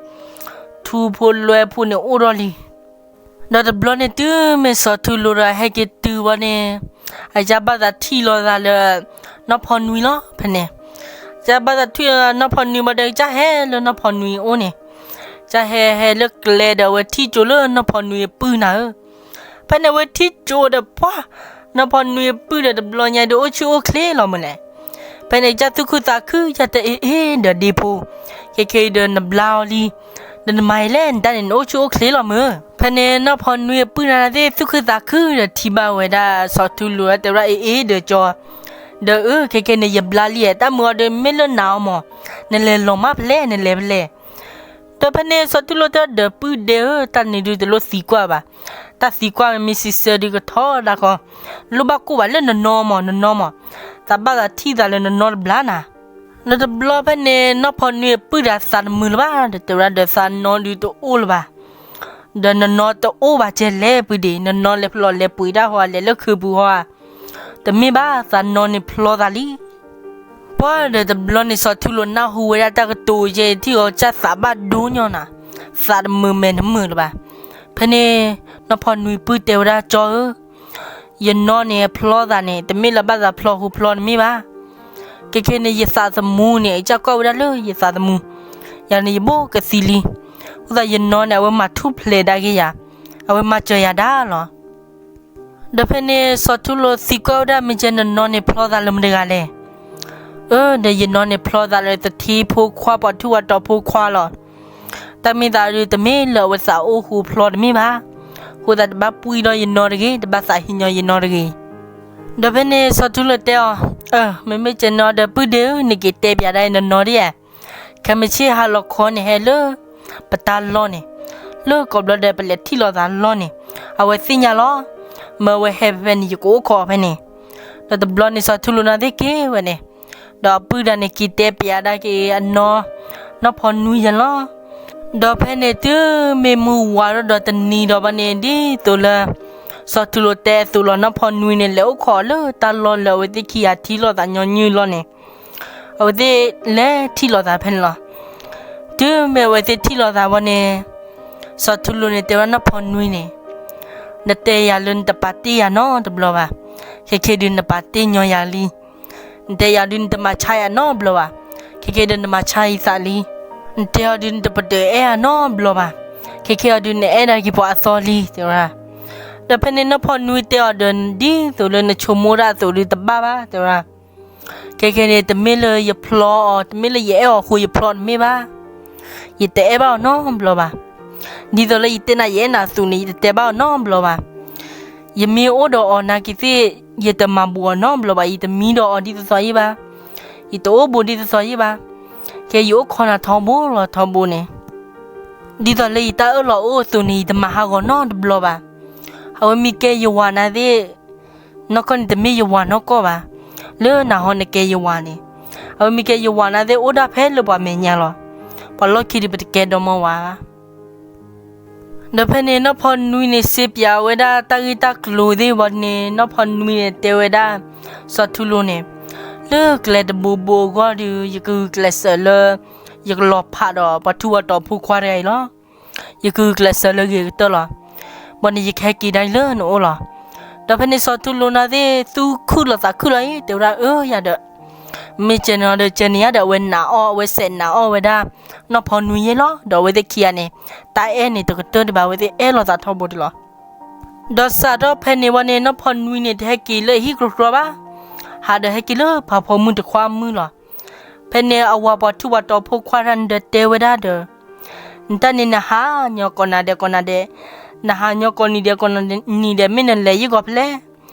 ထူဖိလွဲဖိန့ၣ်အိၣ်ထီၣ်လံ. ဒီးတဘျီန့ၣ် တုၤမ့ၢ်စီၤထူလိာ်တဂၤဟဲက့ၤတုၤဘၣ်န့ၣ်, အကစၢ်ဘၣ်သးထံၣ်လိာ်သးလၢ နီၢ်ဖီနွံလီၤ. ဖဲန့ၣ် ကစၢ်ဘၣ်သးထံၣ်လီၤနီၢ်ဖီနွံဘၣ်ဒီး ကစၢ်ဟဲလၢနီၢ်ဖီနွံအအိၣ်န့ၣ်, ကစၢ်ဟဲဟဲလၢကျဲဒီး အဝဲထံၣ်ကၠိလၢနီၢ်ဖီနွံအပုၢ်နၤဧၢ. ဖဲန့ၣ်အဝဲထံၣ်ကၠိဒီး ပှၤ နီၢ်ဖီနွံအပုၢ်ဒီးတဘျီညါဒီး အိၣ်ဆူၣ်အိၣ်ချ့လီၤမးလဲၣ်. ဖဲန့ၣ်ကစၢ်သူၣ်ခုသးခု ကစၢ်တဲအ့ၣ်အ့ၣ်ဒီးဒ့ဖိ, ခဲခဲအံၤဒီးနဘျါအီၤလံ, ဒီးနမၤအံၤလဲၣ် နတၢ်န့ၣ် နအိၣ်ဆူၣ်အိၣ်ချ့လီၤမး. ဖဲန့ၣ်နီၢ်ဖီနွံအပုၢ်နၤသ့ၣ် သူၣ်ခုသးခုဒီးထံၣ်ဘၣ်ဝဲဒၣ်စီၤထူလိာ် တဲဝဲဒၣ်အ့ၣ်အ့ၣ်ဒီးကၠီ, ဒီးအၢ ခဲခဲန့ၣ် ယဘျါလံဧါ, တၢ်မုာ်အီၤဒီး မ့ၢ်လၢနၤအီၤမး, နလဲၤလီၤမၢ်ဖဲလဲၣ် နလဲၤဖဲလဲၣ်. ဒီးဖဲန့ၣ်စီၤထူလိာ်တဲဒီးပုၢ်ဒဲဧၢ, တၢ်န့ၣ်ဒုးတလိၣ်သံကွၢ်ဘၣ်. တၢ်သံကွၢ်မ့ၢ်စံးဆၢဒုးကထီဒါဃီ, လိၣ်ဘၣ်ကိၢ်ဘၣ်လၢနနီၢ်မး, နနီၢ်မး, သးဘၣ်သးထံၣ်သးလၢနနီၢ်တဘျါနၤ. ဒီးတဘျီဖဲန့ၣ် နီၢ်ဖီနွံအပုၢ်ဒီးသးတမုာ်လၢၤဘၣ်, ဒီးတဲဝဲဒၣ်ဒီးသးနီၢ်ဒုးတအိၣ်လၢၤဘၣ်. ဒီးနနီၢ်တအိၣ်ဘၣ်ကဲလဲၣ်ပုၢ်ဒဲ, နနီၢ်လဲၤဖျိးလဲၤပှ့ၤတၢ်ဃီဧါ, လဲၤလၢခုးပူၤဃီဧါ. တမ့ၢ်ဘၣ်, သးနီၢ်န့ၣ်ဖျီသးလံ. ပှၤဒီးတဘျီန့ၣ်စီၤထူလိာ်နၢ်ဟူဝဲဒၣ်တၢ်ကတိၤယဲၢ်ထံၣ်အီၤ ကစၢ်သးဘၣ်ဒိညီနၤ. သးတမုာ်မဲာ်တမုာ်လၢၤဘၣ်. ဖဲန့ၣ် နီၢ်ဖီနွံပုၢ်တဲဝဲဒၣ် ကၠီဧၢ, ယနီၢ်န့ၣ်အဖျီသးန့ၣ် တမ့ၢ်လၢဘၣ်သးဖျီဃိဖျီတမ့ၢ်ဘၣ်. ခဲခဲန့ၣ် ယသးသမူန့ၣ် အကစၢ်ကွၢ်ဝဲဒၣ်လၢယသးသမူ, ယၤန့ၣ်ယဘိၣ်ကသံလံ. အဃိသတးယနီၢ်န့ၣ် အဝဲမၤထူၣ်ဖျဲးဒၣ်က့ၤယၤ, အဝဲမၤစၢၤယၤဒၣ်လီၤ. ဒီးဖဲန့ၣ် စီၤထူလိာ်သံကွၢ်ဝဲဒၣ် မ့ၢ်ကဲနနီၢ်န့ၣ်ဖျီသးလၢမတဂၤလဲၣ်. အၢ ဒီးယနီၢ်န့ၣ်ဖျီသးလၢသထ့ဖိခွါ ပှၤထူးပှၤတီၤဖိခွါလီၤ. တၢ်မ့ၢ်သးဒုး တမ့ၢ်လၢအဝဲသးအိၣ်ဃိဖျီတမ့ၢ်ဘၣ်. အဃိသတးတဘၣ်ပှံၢ်ဒီးယနီၢ်တဂ့ၤ, တဘၣ်သးဟံးညီယနီၢ်တဂ့ၤ. ဒီးဖဲန့ၣ် စီၤထူလိာ်တဲအီၤ, အၢ မ့မ့ၢ်ကဲနီၢ်ဒီးပုၢ်ဒ့ဧၢ, နက့ၤတဲပျးဒၣ်နနီၢ်ဒ်ဧါ. ခဲမုၢ်ဆ့ၣ်ဟါလီၤခီန့ၣ်ဟဲလၢပတၢ်လီၢ်န့ၣ်, လၢကိးဘျီဒီးပလဲၤထံၣ်လိာ်သးလီၢ်န့ၣ်, အဝဲသ့ၣ်ညါလီၤ. မ့ၢ်အဝဲဟဲဖဲန့ၣ် ယကအိၣ်ခိးအီၤဖဲန့ၣ်. ဒီးတဘျီန့ၣ် စီၤထူလိာ်နာ်သ့ၣ်က့ၤဝဲန့ၣ်, ဒီးအပုၢ်ဒၣ်န့ၣ်က့ၤတဲပျးဒၣ်က့ၤအနီၢ် နီၢ်ဖီနွံယဲလီၤ. ဒီးဖဲန့ၣ်တုၤမ့ၢ်မုၢ်ဝါထီၣ်ဒီးတနံၤဒီးဘၣ်န့ၣ် ဒ်သိးလၢ စီၤထူလိာ်တဲအသိးလီၤ, နီၢ်ဖီနွံန့ၣ် လဲၤအိၣ်ခိးအီၤလၢတၢ်လီၢ်လၢအဝဲသ့ၣ်ခံဂၤထံၣ်လိာ်သးညီနုၢ်လီၢ်န့ၣ်, အဝဲသ့ၣ်လဲၤထံၣ်လိာ်သးဖဲန့ၣ်လီၤ. တုၤမ့ၢ်အဝဲသ့ၣ်ထံၣ်လိာ်သးဘၣ်န့ၣ်, စီၤထူလိာ်န့ၣ်တဲဝဲဒၣ်နီၢ်ဖီနွံန့ၣ်, နတဲယၤလၢနတပာ်တ့ၢ်ယၤနီတဘျီဘၣ်. ခဲခဲဒုးနပာ်တ့ၢ်ညီယၤလံ. နတဲယၤဒုးနတမၤဆါယၤနီတဘျီဘၣ်. ခဲခဲဒုးနမၤဆါယသးလံ. နတဲအီၤဒုးနတပတုာ်အဲၣ်ယၤနီတဘျီဘၣ်. ခဲခဲအီၤဒုးနအဲၣ်ဒၣ်က့ၤပှၤအသီလံ တဲဝဲဒၣ်. ဒီးဖဲန့ၣ်နီၢ်ဖီနွံတဲအီၤဒီး ဒ်သိးလၢနဆိကမိၣ်တၢ်အသိးဒုးတဘၣ်ဘၣ် တဲဝဲဒၣ်. ခဲခဲန့ၣ် တမ့ၢ်လၢယဖျီအီၤ, တမ့ၢ်လၢယအဲၣ်အီၤအဃိယဖျီတမ့ၢ်ဘၣ်. ယတအဲၣ်ဘၣ်အီၤနီတဘျီဘၣ်. ဒ်သိးလၢယတဲနၤယအဲၣ်နၤအသိးန့ၣ် ယတတဲဘၣ်အီၤနီတဘျီဘၣ်. ယမ့ၢ်အိၣ်ဒီးအီၤနာ်က့ၤသ့ၣ် ယတမၤဘူးအီၤနီတဘျီဘၣ်, ယတမံဒီးအီၤဒ်သိးသိးယံၣ်ဘၣ်, ယတအိၣ်ဘူးဒ်သိးသိးယံၣ်ဘၣ်. ခဲယအိၣ်ခိးနၤထီဘိလီၤထီဘိန့ၣ်, ဒ်သိးလၢယတၢ်အၢၣ်လီၤအိၣ်အသိးန့ၣ် ယတမၤဟးဂီၤနီတဘျီဘၣ်. အဝဲမ့ၢ်ကဲယဝၤနာ်သ့ၣ် နီၢ်ကီၢ်န့ၣ် တမ့ၢ်ယဝၤနီၢ်ကီၢ်ဘၣ်. လၢနဟီန့ၣ်ကဲယဝၤန့ၣ်, အဝဲမ့ၢ်ကဲယဝၤနာ်သ့ၣ် အိၣ်ဒၣ်ဖဲလၢပှၤမဲာ်ညါလီၤ. ပှၤလီၢ်ခံဒုးပတကဲဒီမါဝၤဘၣ်. ဒီးဖဲန့ၣ် နီၢ်ဖီနွံန့ၣ် စ့ပၠးဝဲဒၣ်တၢ်ဂ့ၢ်တၢ်ကျိၤသ့ၣ်ဘၣ်န့ၣ် နီၢ်ဖီနွံန့ၣ် တဲဝဲဒၣ် စီၤထူလိာ်န့ၣ်, လၢကျဲတဘိဘိအဂီၢ်ဒီး ယကဂုာ်ကျဲးစၢးလၢ ယကလီၤဖးဒီးပှၤထူးပှၤတီၤဖိခွါတဂၤအံၤလီၤ. ယကဂုာ်ကျဲးစၢးလၢဂ့ၤကတၢၢ်လီၤ. ဘၣ်န့ၣ်ယကဟဲက့ၤဒၣ်လၢနအိၣ်လီၤ. ဒီးဖဲန့ၣ်စီၤထူလိာ်နာ်သ့ၣ် သူၣ်ခုၣ်လီၤသးခုၣ်လီၤအံၤ တဲဝဲဒၣ် အၢ ယၤဒီး မ့ၢ်ကဲန့ၣ်ဒီး ကဲန့ၣ်ယၤဒီး အဝဲနာ်အီၣ် အဝဲစဲးနာ်အီၣ်ဝဲဒၣ် နီၢ်ဖီနွံယဲလီၤ. ဒီးအဝဲသ့ၣ်ခံဂၤန့ၣ် တၢ်အဲၣ်န့ၣ်တကတၢၢ်ဒံးဘၣ်, အဝဲသ့ၣ်အဲၣ်လိာ်သးထီဘိဒံးလီၤ. ဒီးစးထီၣ်ဖဲန့ၣ်ဝဲန့ၣ် နီၢ်ဖီနွံန့ၣ် တဟဲက့ၤလၢအဟံၣ်ကြီကြီဘၣ်, ဟးဒီးဟဲက့ၤလၢဖးဖီမုၢ်တခွါမုၢ်လီၤ. ဖဲန့ၣ်အဝၤပှၤထူးပှၤတီၤဖိခွါတဂၤန့ၣ်ဒီးတဲဝဲဒၣ်ဒီး နတၢ်န့ၣ်နဟးညီကိးနၤဒဲးကိးနၤဒဲး, နဟးညီကိးနံၤဒဲးကိးနံၤဒဲး မ့ၢ်နလဲၤယံာ်ဂီၤဖဲလဲၣ်.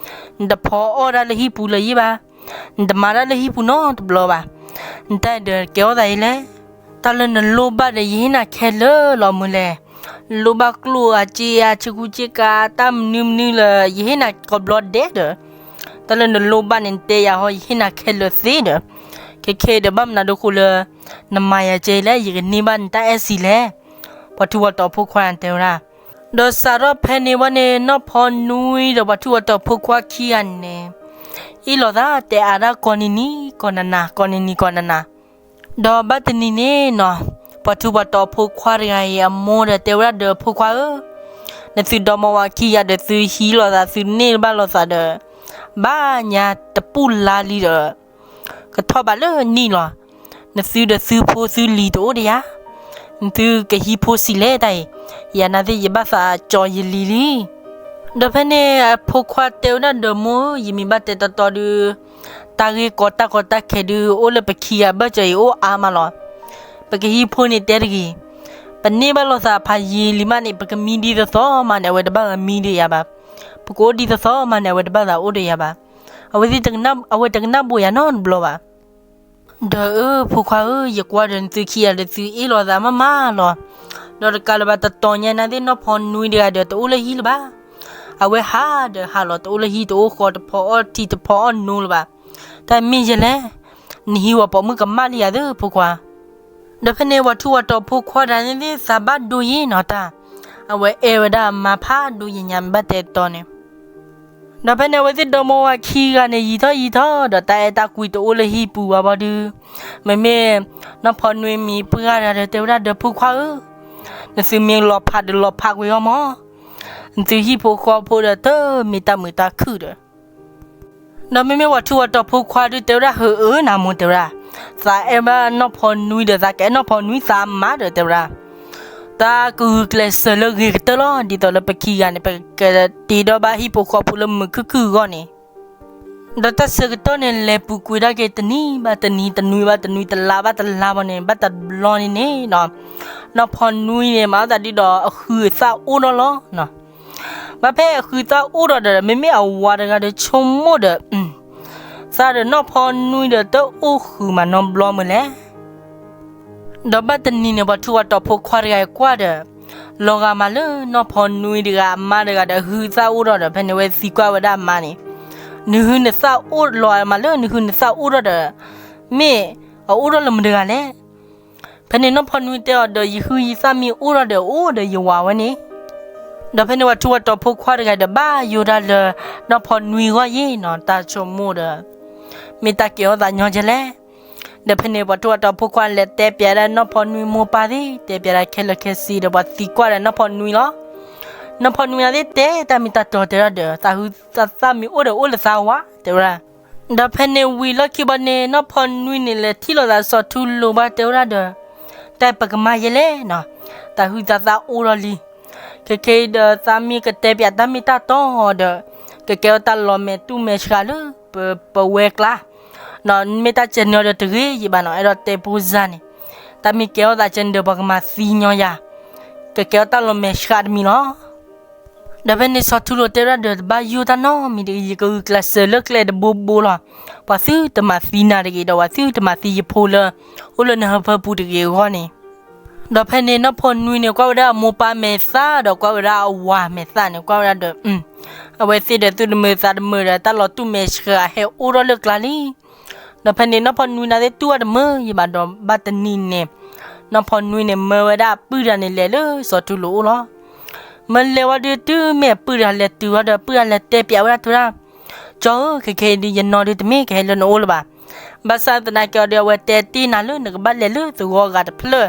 နတဖီအီၣ်တၢ်လၢဟံၣ်ပူၤလၢၤယံာ်ဘၣ်, နတမၤတၢ်လၢဟံၣ်ပူၤနီတဘျီဘၣ်. နတၢ်အဲၣ်ဒီးကဲအီၣ်သးယံာ်လဲၣ်. တၢ်လၢနလိၣ်ဘၣ်ဒီး ယဟ့ၣ်နၤခဲလၢာ်လီၤမုၢ်လဲၣ်. နလိၣ်ဘၣ်ကျိၣ်ဧါ စ့ဧါ ဆ့ကူဆ့ကၤ တၢ်မနုၤမနုၤလၢ ယဟ့ၣ်နၤကိးဘျီဒဲးဒီး တၢ်လၢနလိၣ်ဘၣ်န့ၣ် နတဲယၤဟီ ယဟ့ၣ်နၤခဲလၢာ်သ့ဒီး, ခဲခဲဒီးဘၣ်မနုၤဒိဃိလၢ နမၤယၤကဲလဲၣ်, ယကန့ၢ်ဘၣ်နတၢ်အဲၣ်စံးလဲၣ်. ပှၤထူးပှၤတီၤဖိခွါန့ၣ်တဲဝဲဒၣ်. ဒီးစးထီၣ်ဖဲန့ၣ်ဝဲန့ၣ် နီၢ်ဖီနွံဒီးပှၤထူးပှၤတီၤဖိခွါခံဂၤန့ၣ် အ့ၣ်လိာ်သးတဲအါဒၣ်ကိးနံၤနံၤကိးနၤနၤ ကိးနံၤနံၤကိးနၤနၤ ဒီးဘၣ်တနံၤန့ၣ်နီၤ, ပှၤထူးပှၤတီၤဖိခွါတဂၤအံၤအမိၢ်ဒီးတဲဝဲဒၣ်ဒီး ဖိခွါဧၢ, နသုဒီမါဝၤခံဂၤဒီး သုဟံးလိာ်သး သုန့ၢ်ဘၣ်လိာ်သးဒီး ဘၣ်ညါတပူၤလါလံဒီး ကထီၣ်ဘးလၢနံၣ်လီၤ. နသုဒီးသုဖိသုလံၤတအိၣ်ဒီးယၤ, နသုကဟံးဖိစံးလဲၣ်တၢ်အံၤ, ယၤနာ်သ့ၣ်ယဘၣ်သးကၠီယလံၤလံ. ဒီးဖဲန့ၣ်အဖိခွါတဲဝဲဒၣ်ဒီး မိၢ်ဧၢ, ယမ့ၢ်ဘၣ်တဲတီတီဒုး တၢ်ဂ့ၢ်ကီတၢ်ကီတၢ်ခဲဒုး အိၣ်လၢပခံဂၤဘၢၣ်စၢၤအံၤအိၣ်အါမးလီၤ. ပကဟံးဖိန့ၣ်တဲတဂ့ၤ, ပန့ၢ်ဘၣ်လိာ်သးဖးယံာ်လံမးန့ၣ် ပကမံဒ်သိးသိးမးန့ၣ် အဝဲတဘၣ်သးမံဒီးယၤဘၣ်, ပကအိၣ်ဒ်သိးသိးမးန့ၣ် အဝဲတဘၣ်သးအိၣ်ဒီးယၤဘၣ်, အဝဲသ့ၣ်တကနၣ်, အဝဲတကနၣ်ဘိးယၤနီတဘျီဘၣ်. ဒီးအၢ ဖိခွါဧၢ, ယကွၢ်ဒီးနသုခံဂၤဒီး သုအ့ၣ်လိာ်သးမးမးလီၤ. ဒီးတကးလၢၤဘၣ် တတီၤညါနာ်သ့ၣ် နီၢ်ဖီနွံတဂၤဒီး တအိၣ်လၢဟံၣ်လၢၤဘၣ်. အဝဲဟးဒီးဟးလီၤ တအိၣ်လၢဟံၣ် တအိၣ်ဃီ တဖီအီၣ်ထံ တဖီအီၣ်နိလၢၤဘၣ်. တၢ်မ့ၢ်ယဲလဲၣ်, နဟံးဝဲပိာ်မုၣ်ကမၣ်လံဧါသ့ၣ် ဖိခွါ. ဒီးဖဲန့ၣ် ပှၤထူးပှၤတီၤဖိခွါတဂၤန့ၣ်သ့ၣ် သးဘၣ်ဒိယ့ၣ်နီၤတၢ်, အဝဲအဲၣ်ဝဲဒၣ်အမါဖးဒိယ့ၣ်ညါ မ့ၢ်ဘၣ်တဲတီန့ၣ် ဒီးဖဲန့ၣ် အဝဲသ့ၣ်ဒီမါဝၤခံဂၤန့ၣ် ယံာ်ထီၣ်ယံာ်ထီၣ်ဒီး တၢ်အဲၣ်တၢ်ကွံတအိၣ်လၢဟံၣ်ပူၤဘၣ်ဘၣ်ဒီး, မ့မ့ၢ် နီၢ်ဖီနွံမံၤပှၢ်ဂၤဒီး တဲဝဲဒၣ်ဒီး ဖိခွါဧၢ, နသုမ့ၢ်လီၤဖးဒီးလီၤဖးကွံာ်အီၤမး, နသုဟံၣ်ဖိဃီဖိဒီးတမ့ၢ်တၢ်မုာ်တၢ်ခုၣ်ဒီး ဒီးမ့မ့ၢ်ပှၤထူးပှၤတီၤဖိခွါဒုးတဲဝဲဒၣ် ဟုအၢနၤမိၢ် တဲဝဲဒၣ်, သးအဲၣ်ဘၣ်နီၢ်ဖီနွံဒီး သးကအဲၣ်နီၢ်ဖီနွံသးမးဒီး တဲဝဲဒၣ်, တၢ်ကဂုာ်ကျဲးစၢးလၢဂ့ၤကတၢၢ်လီၤ. ဒ်သိးလၢပခံဂၤန့ၣ် ပကတ့ဒီးဘၣ်ဟံၣ်ဖိဃီဖိလၢမုာ်ခုၣ်ခုၣ်အဂီၢ်န့ၣ်, ဒီးတၢ်ဆၢကတီၢ်န့ၣ် လဲၤပူၤကွံာ်ဒၣ်က့ၤတနံၤဘၣ်တနံၤ တနွံဘၣ်တနွံ တလါဘၣ်တလါဘီန့ၣ် ဘၣ်တဘျီန့ၣ်န့ၣ် နီၢ်ဖီနွံန့ၣ် မၤအသးဒ်ဒီးအဃုာ်သၣ်အိၣ်ထီၣ်လီၤ. ဘၣ်ဖဲအဃုာ်သၣ်အိၣ်ထီၣ်ဒီး မ့မ့ၢ်အဝၤတဂၤဒီးဆိကမိၣ်ဒီး သးဒီးနီၢ်ဖီနွံဒီး တအိၣ်ဃုာ်မးနီတဘျီမုၢ်လဲၣ်. ဒီးဘၣ်တနံၤန့ၣ် ပှၤထူးပှၤတီၤဖိခွါတဂၤအံၤကွၢ်ဒီး လီၤဂာ်မးလၢနီၢ်ဖီနွံတဂၤအမါတဂၤဒီး အဃုာ်သၣ်အိၣ်ထီၣ်ဒီး ဖဲန့ၣ်ဝဲသံကွၢ်ဝဲဒၣ်အမါန့ၣ်, နဃုာ်နသၣ်အိၣ်လီၤမးလၢ နဃုာ်နသၣ်အိၣ်ထီၣ်ဒီး မ့ၢ်အအိၣ်ထီၣ်လၢမတဂၤလဲၣ်. ဖဲန့ၣ်နီၢ်ဖီနွံတဲအီၤဒီး ယဃုာ်ယသၣ်မ့ၢ်အိၣ်ထီၣ်ဒီး အိၣ်ဒီးယဝၤဝဲန့ၣ်. ဒီးဖဲန့ၣ်ပှၤထူးပှၤတီၤဖိခွါတဂၤဒီး ဘၣ်ယိၣ်တၢ်လၢနီၢ်ဖီနွံအဂီၢ်ယဲနီၤ တၢ်ဆိကမိၣ်ဒီး မ့ၢ်တၢ်ကဲထီၣ်သးညီဒ်လဲၣ်. ဒီးဖဲန့ၣ်ပှၤထူးပှၤတီၤဖိခွါလဲၤတဲပၠးဒၣ်နီၢ်ဖီနွံမိၢ်ပၢ်သ့ၣ် တဲပၠးဒၣ်ခဲလၢာ်ခဲဆ့ဒီး ပှၤသံကွၢ်ဒီးနီၢ်ဖီနွံလီၤ. နီၢ်ဖီနွံန့ၣ်သ့ၣ် တဲတၢ်မ့ၢ်တၢ်တီတဲဒၣ်ဒီး သးဃုာ်သးသၣ်မ့ၢ်အိၣ်ဒီး အိၣ်လၢသးဝၤ တဲဝဲဒၣ်. ဒီးဖဲန့ၣ်ဝံၤလီၢ်ခံဘီန့ၣ် နီၢ်ဖီနွံန့ၣ် လဲၤထံၣ်လိာ်သးစီၤထူလိာ်ဘၣ် တဲဝဲဒၣ်ဒီး တၢ်ပကမၤယဲလဲၣ်နီၤ, သးဃုာ်သးသၣ်အိၣ်ထီၣ်လံ. ခဲခဲအံၤဒီး သးမ့ၢ်ကတဲပၠးတၢ်မ့ၢ်တၢ်တီဒီး ကကဲထီၣ်တၢ်လီၤမဲာ်တူၢ်မဲာ်ဆှးလၢပဝဲကျါ မ့ၢ်တၢ်ကဲန့ၣ်အီၤဒီးတဂ့ၤယံၤဘၣ်နီၤ, အဲၣ်ဒိးတဲဖိစၢ်န့ၣ်, တၢ်မ့ၢ်ကဲထီၣ်သးကဲန့ၣ်ဒီး ပှၤကမၤသံညီယၤ, ကကဲထီၣ်တၢ်လီၤမဲာ်ဆှးတမံၤလီၤ. ဒီးဖဲန့ၣ်စီၤထူလိာ်တဲဝဲဒၣ်ဒီး တဘၣ်ယိၣ်တၢ်နီတမံၤတဂ့ၤ, ယကဂုာ်ကျဲးစၢးလၢကျဲတဘိဘိလီၤ. ပှၤသုတမၤသံနၤတဂ့ၤဒီး ပှၤသုတမၤသံယဖိလၢ အိၣ်လၢနဟၢဖၢပူၤတဂ့ၤအဂီၢ်န့ၣ်. ဒီးဖဲန့ၣ်နီၢ်ဖီနွံန့ၣ် ကွၢ်ဝဲဒၣ်အမိၢ်ပၢ်မဲာ်သၣ်ဒီး ကွၢ်ဝဲဒၣ်အဝၤမဲာ်သၣ်န့ၣ် ကွၢ်ဝဲဒၣ်ဒီး အဝဲသ့ၣ်ဒီးသူၣ်တမုာ်သးတမုာ်ဒီး တၢ်လီၤတူၢ်မဲာ်ဆှးဟဲအိၣ်ထီၣ်လၢကျါလံ. ဒီးဖဲန့ၣ်နီၢ်ဖီနွံန့ၣ်သ့ၣ်တူၢ်ဘၣ်တမုာ်ယံၤဘၣ်ဒီး ဘၣ်တနံၤန့ၣ် နီၢ်ဖီနွံန့ၣ် မၢဝဲဒၣ်အပုၢ်တဂၤန့ၣ်လဲၤလၢစီၤထူလိာ်အိၣ်လီၤ. မၢလဲၤဝံၤဒီး တုၤမ့ၢ်အပုၢ်တဂၤလဲၤတုၤဝံၤဒီး ပုၢ်တဂၤလဲၤတဲပၠးဝဲဒၣ်တဲဝဲဒၣ်, ကၠီဧၢ, ခဲခဲအံၤဒုး ယနီၢ်ဒုးတမ့ၢ်ကဟဲလၢနအိၣ်လၢၤဘၣ်. ဘၣ်ဆၣ်သနာ်က့အီၤဒီး အဝဲတဲတ့ၢ်နၤလၢ နကဘၣ်လဲၤလၢသဝီအဂၤတဖျၢၣ်,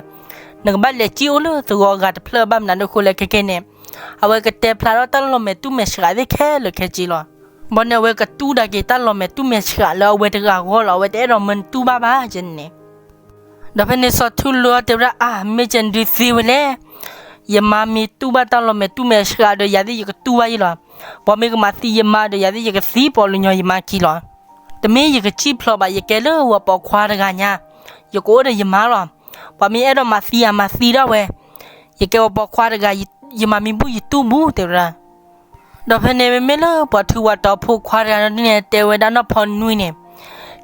နကဘၣ်လဲၤစံၣ်အိၣ်လၢသဝီအဂၤတဖျၢၣ် ဘၣ်မနုၤဒ်အဃိလဲၣ် ခဲခဲန့ၣ် အဝဲကတဲဖျါထီၣ်တၢ်လီၤမဲာ်တူၢ်မဲာ်ဆှးသ့ၣ်ခဲလၢာ်ခဲဆ့လီၤ. ဘီန့ၣ် အဝဲကတူၢ်ဒၣ်က့ၤတၢ်လီၤမဲာ်တူၢ်မဲာ်ဆှးလၢအဝဲတဂၤအဂီၢ်လီၤ. အဝဲတအဲၣ်ဒိးမၢနတူၢ်ဘၣ်ဘၣ်ကဲန့ၣ်န့ၣ်. ဒီးဖဲန့ၣ်စီၤထူလိာ်တဲဝဲဒၣ် အါ မ့ၢ်ကဲန့ၣ်ဒုးသ့ဝဲလဲၣ်. ယမါမ့ၢ်တူၢ်ဘၣ်တၢ်လီၤမဲာ်တူၢ်မဲာ်ဆှးဒီး ယၤသ့ၣ်ယကတူၢ်ဘၣ်ယဲလီၤ. ပှၤမ့ၢ်ကမၤသံယမါဒီး ယၤသ့ၣ်ယကသံပိာ်လၢညီယမါခံလီၤ. တမ့ၢ်ယကစံၣ်ဖျိးဘၣ် ယကဲလၢဝဲပိာ်ခွါတဂၤညါ, ယကအိၣ်ဒီးယမါလီၤ. ပှၤမ့ၢ်အဲၣ်ဒိးမၤသံယၤ မၤသံဒၣ်ဝဲ, ယကဲဝဲပိာ်ခွါတဂၤ, ယမၤမံဘူၣ်ယတူၢ်ဘူၣ် တဲဝဲဒၣ်. ဒီးဖဲန့ၣ်မ့မ့ၢ်လၢပှၤထူးပှၤတီၤဖိခွါတဂၤန့ၣ်တဲဝဲဒၣ်နီၢ်ဖီနွံန့ၣ်,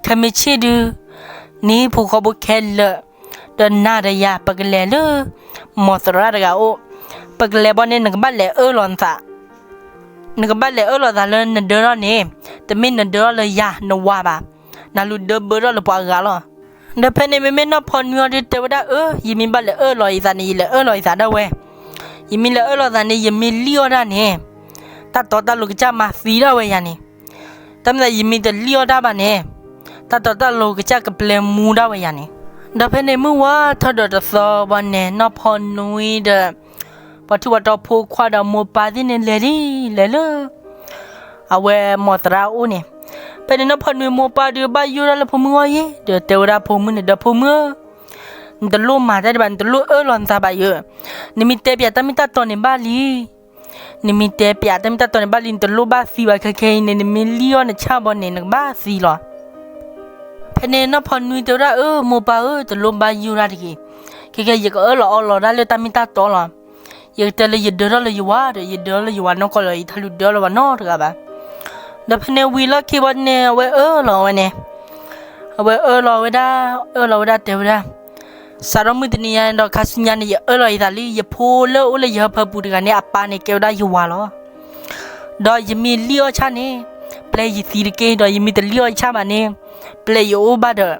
ခဲမုၢ်ဆ့ၣ်ဒုး နဟံၣ်ဖိဃီဖိခဲလၢာ်, ဒီးနၤဒီးယၤ ပကလဲၤလၢ မိၢ်သရၣ်တဂၤအိၣ်, ပကလဲၤဘီန့ၣ် နကဘၣ်လဲၤအၢၣ်လီၤနသး နကဘၣ်လဲၤအၢၣ်လီၤသးလၢနဒၢထီၣ်န့ၣ်, တမ့ၢ်နဒၢထီၣ်လၢယၤနဝၤဘၣ်, နလူၤဒၢဘၢထီၣ်လၢပှၤအဂၤလီၤ. ဒီးဖဲန့ၣ်မ့မ့ၢ်နီၢ်ဖီနွံအီၤဒုးတဲဝဲဒၣ် အၢ ယမ့ၢ်ဘၣ်လဲၤအၢၣ်လီၤယသးန့ၣ် ယလဲၤအၢၣ်လီၤယသးဒၣ်ဝဲ, ယမ့ၢ်လဲၤအၢၣ်လီၤသးန့ၣ် ယမ့ၢ်လံၣ်အီၣ်တၢ်န့ၣ်, တၢ်တီတၢ်လိၤကစၢ်မၤသံဒၣ်ဝဲယၤန့ၣ်, တၢ်မ့ၢ်သးယမ့ၢ်တလံၣ်အီၣ်တၢ်ဘၣ်န့ၣ်, တၢ်တီတၢ်လိၤကစၢ်ကပျဲမူဒၣ်ဝဲယၤန့ၣ်. ဒီးဖဲန့ၣ်မုၢ်ဝါထီၣ်ဒီးတသီဘီန့ၣ် နီၢ်ဖီနွံဒီး ပှၤထူးပှၤတီၤဖိခွါဒီးမိၢ်ပၢ်သ့ၣ်န့ၣ်လဲၤလံ, လဲၤလၢ အဝဲမိၢ်သရၣ်အအိၣ်န့ၣ်, ဖဲန့ၣ်နီၢ်ဖီနွံမိၢ်ပၢ်ဒုးဘၣ်ယိၣ်ဒၣ်လၢဖိမုၣ်အဂီၢ်ယဲ, ဒီးတဲဝဲဒၣ်ဖိမုၣ်န့ၣ်ဒီး ဖိမုၣ်ဧၢ, နတလိၣ်မၤတၢ်ဒံးဘၣ်, နတလိၣ်အၢၣ်လီၤနသးဘၣ်ယဲ, နမ့ၢ်တဲပၠးတၢ်မ့ၢ်တၢ်တီန့ၣ်ဘၣ်လံ နမ့ၢ်တဲပၠးတၢ်မ့ၢ်တၢ်တီန့ၣ်ဘၣ်လံ နတလိၣ်ဘၣ်သံဘၣ်, ခဲခဲအံၤန့ၣ် နမ့ၢ်လံၣ်အီၣ်နဆၣ်ဘီန့ၣ် နကဘၣ်သံလီၤ. ဖဲန့ၣ်နီၢ်ဖီနွံတဲဝဲဒၣ် အၢ မိၢ်ပၢ်ဧၢ, တလိၣ်ဘၣ်ယိၣ်ဒၣ်တဂ့ၤ, ခဲခဲယကအၢၣ်လီၤအီလီၤဒၣ်လၢတၢ်မ့ၢ်တၢ်တီလီၤ. ယကတဲလၢယဒၢထီၣ်လၢယဝၤဒီး ယဒၢထီၣ်လၢယဝၤနီၢ်ကီၢ်လီၤ, ယတၢ်လူၤဒၢလီၤဘၣ်နီတဂၤဘၣ်. ဒီးဖဲန့ၣ်ဝံၤလီၢ်ခံဘီန့ၣ် အဝဲအၢၣ်လီၤဝဲန့ၣ် အဝဲအၢၣ်လီၤဝဲဒၣ်, အၢၣ်လီၤဝဲဒၣ်တဲဝဲဒၣ်, စးထီၣ်မုၢ်တနံၤညါန့ၣ်ဒီး ခါဆူညါန့ၣ် ယအၢၣ်လီၤယသးလံ, ယဖိလၢအိၣ်လၢယဟၢဖၢပူၤတဂၤန့ၣ် အပၢ်န့ၣ်ကဲဝဲဒၣ်ယဝၤလီၤ. ဒီးယမ့ၢ်လံၣ်အီၣ်ဆၣ်န့ၣ် ပျဲယသံတက့ၢ်, ဒီးယမ့ၢ်တလံၣ်အီၣ်ဆၣ်ဘၣ်န့ၣ် ပျဲယအိၣ်ဘၣ်ဒီး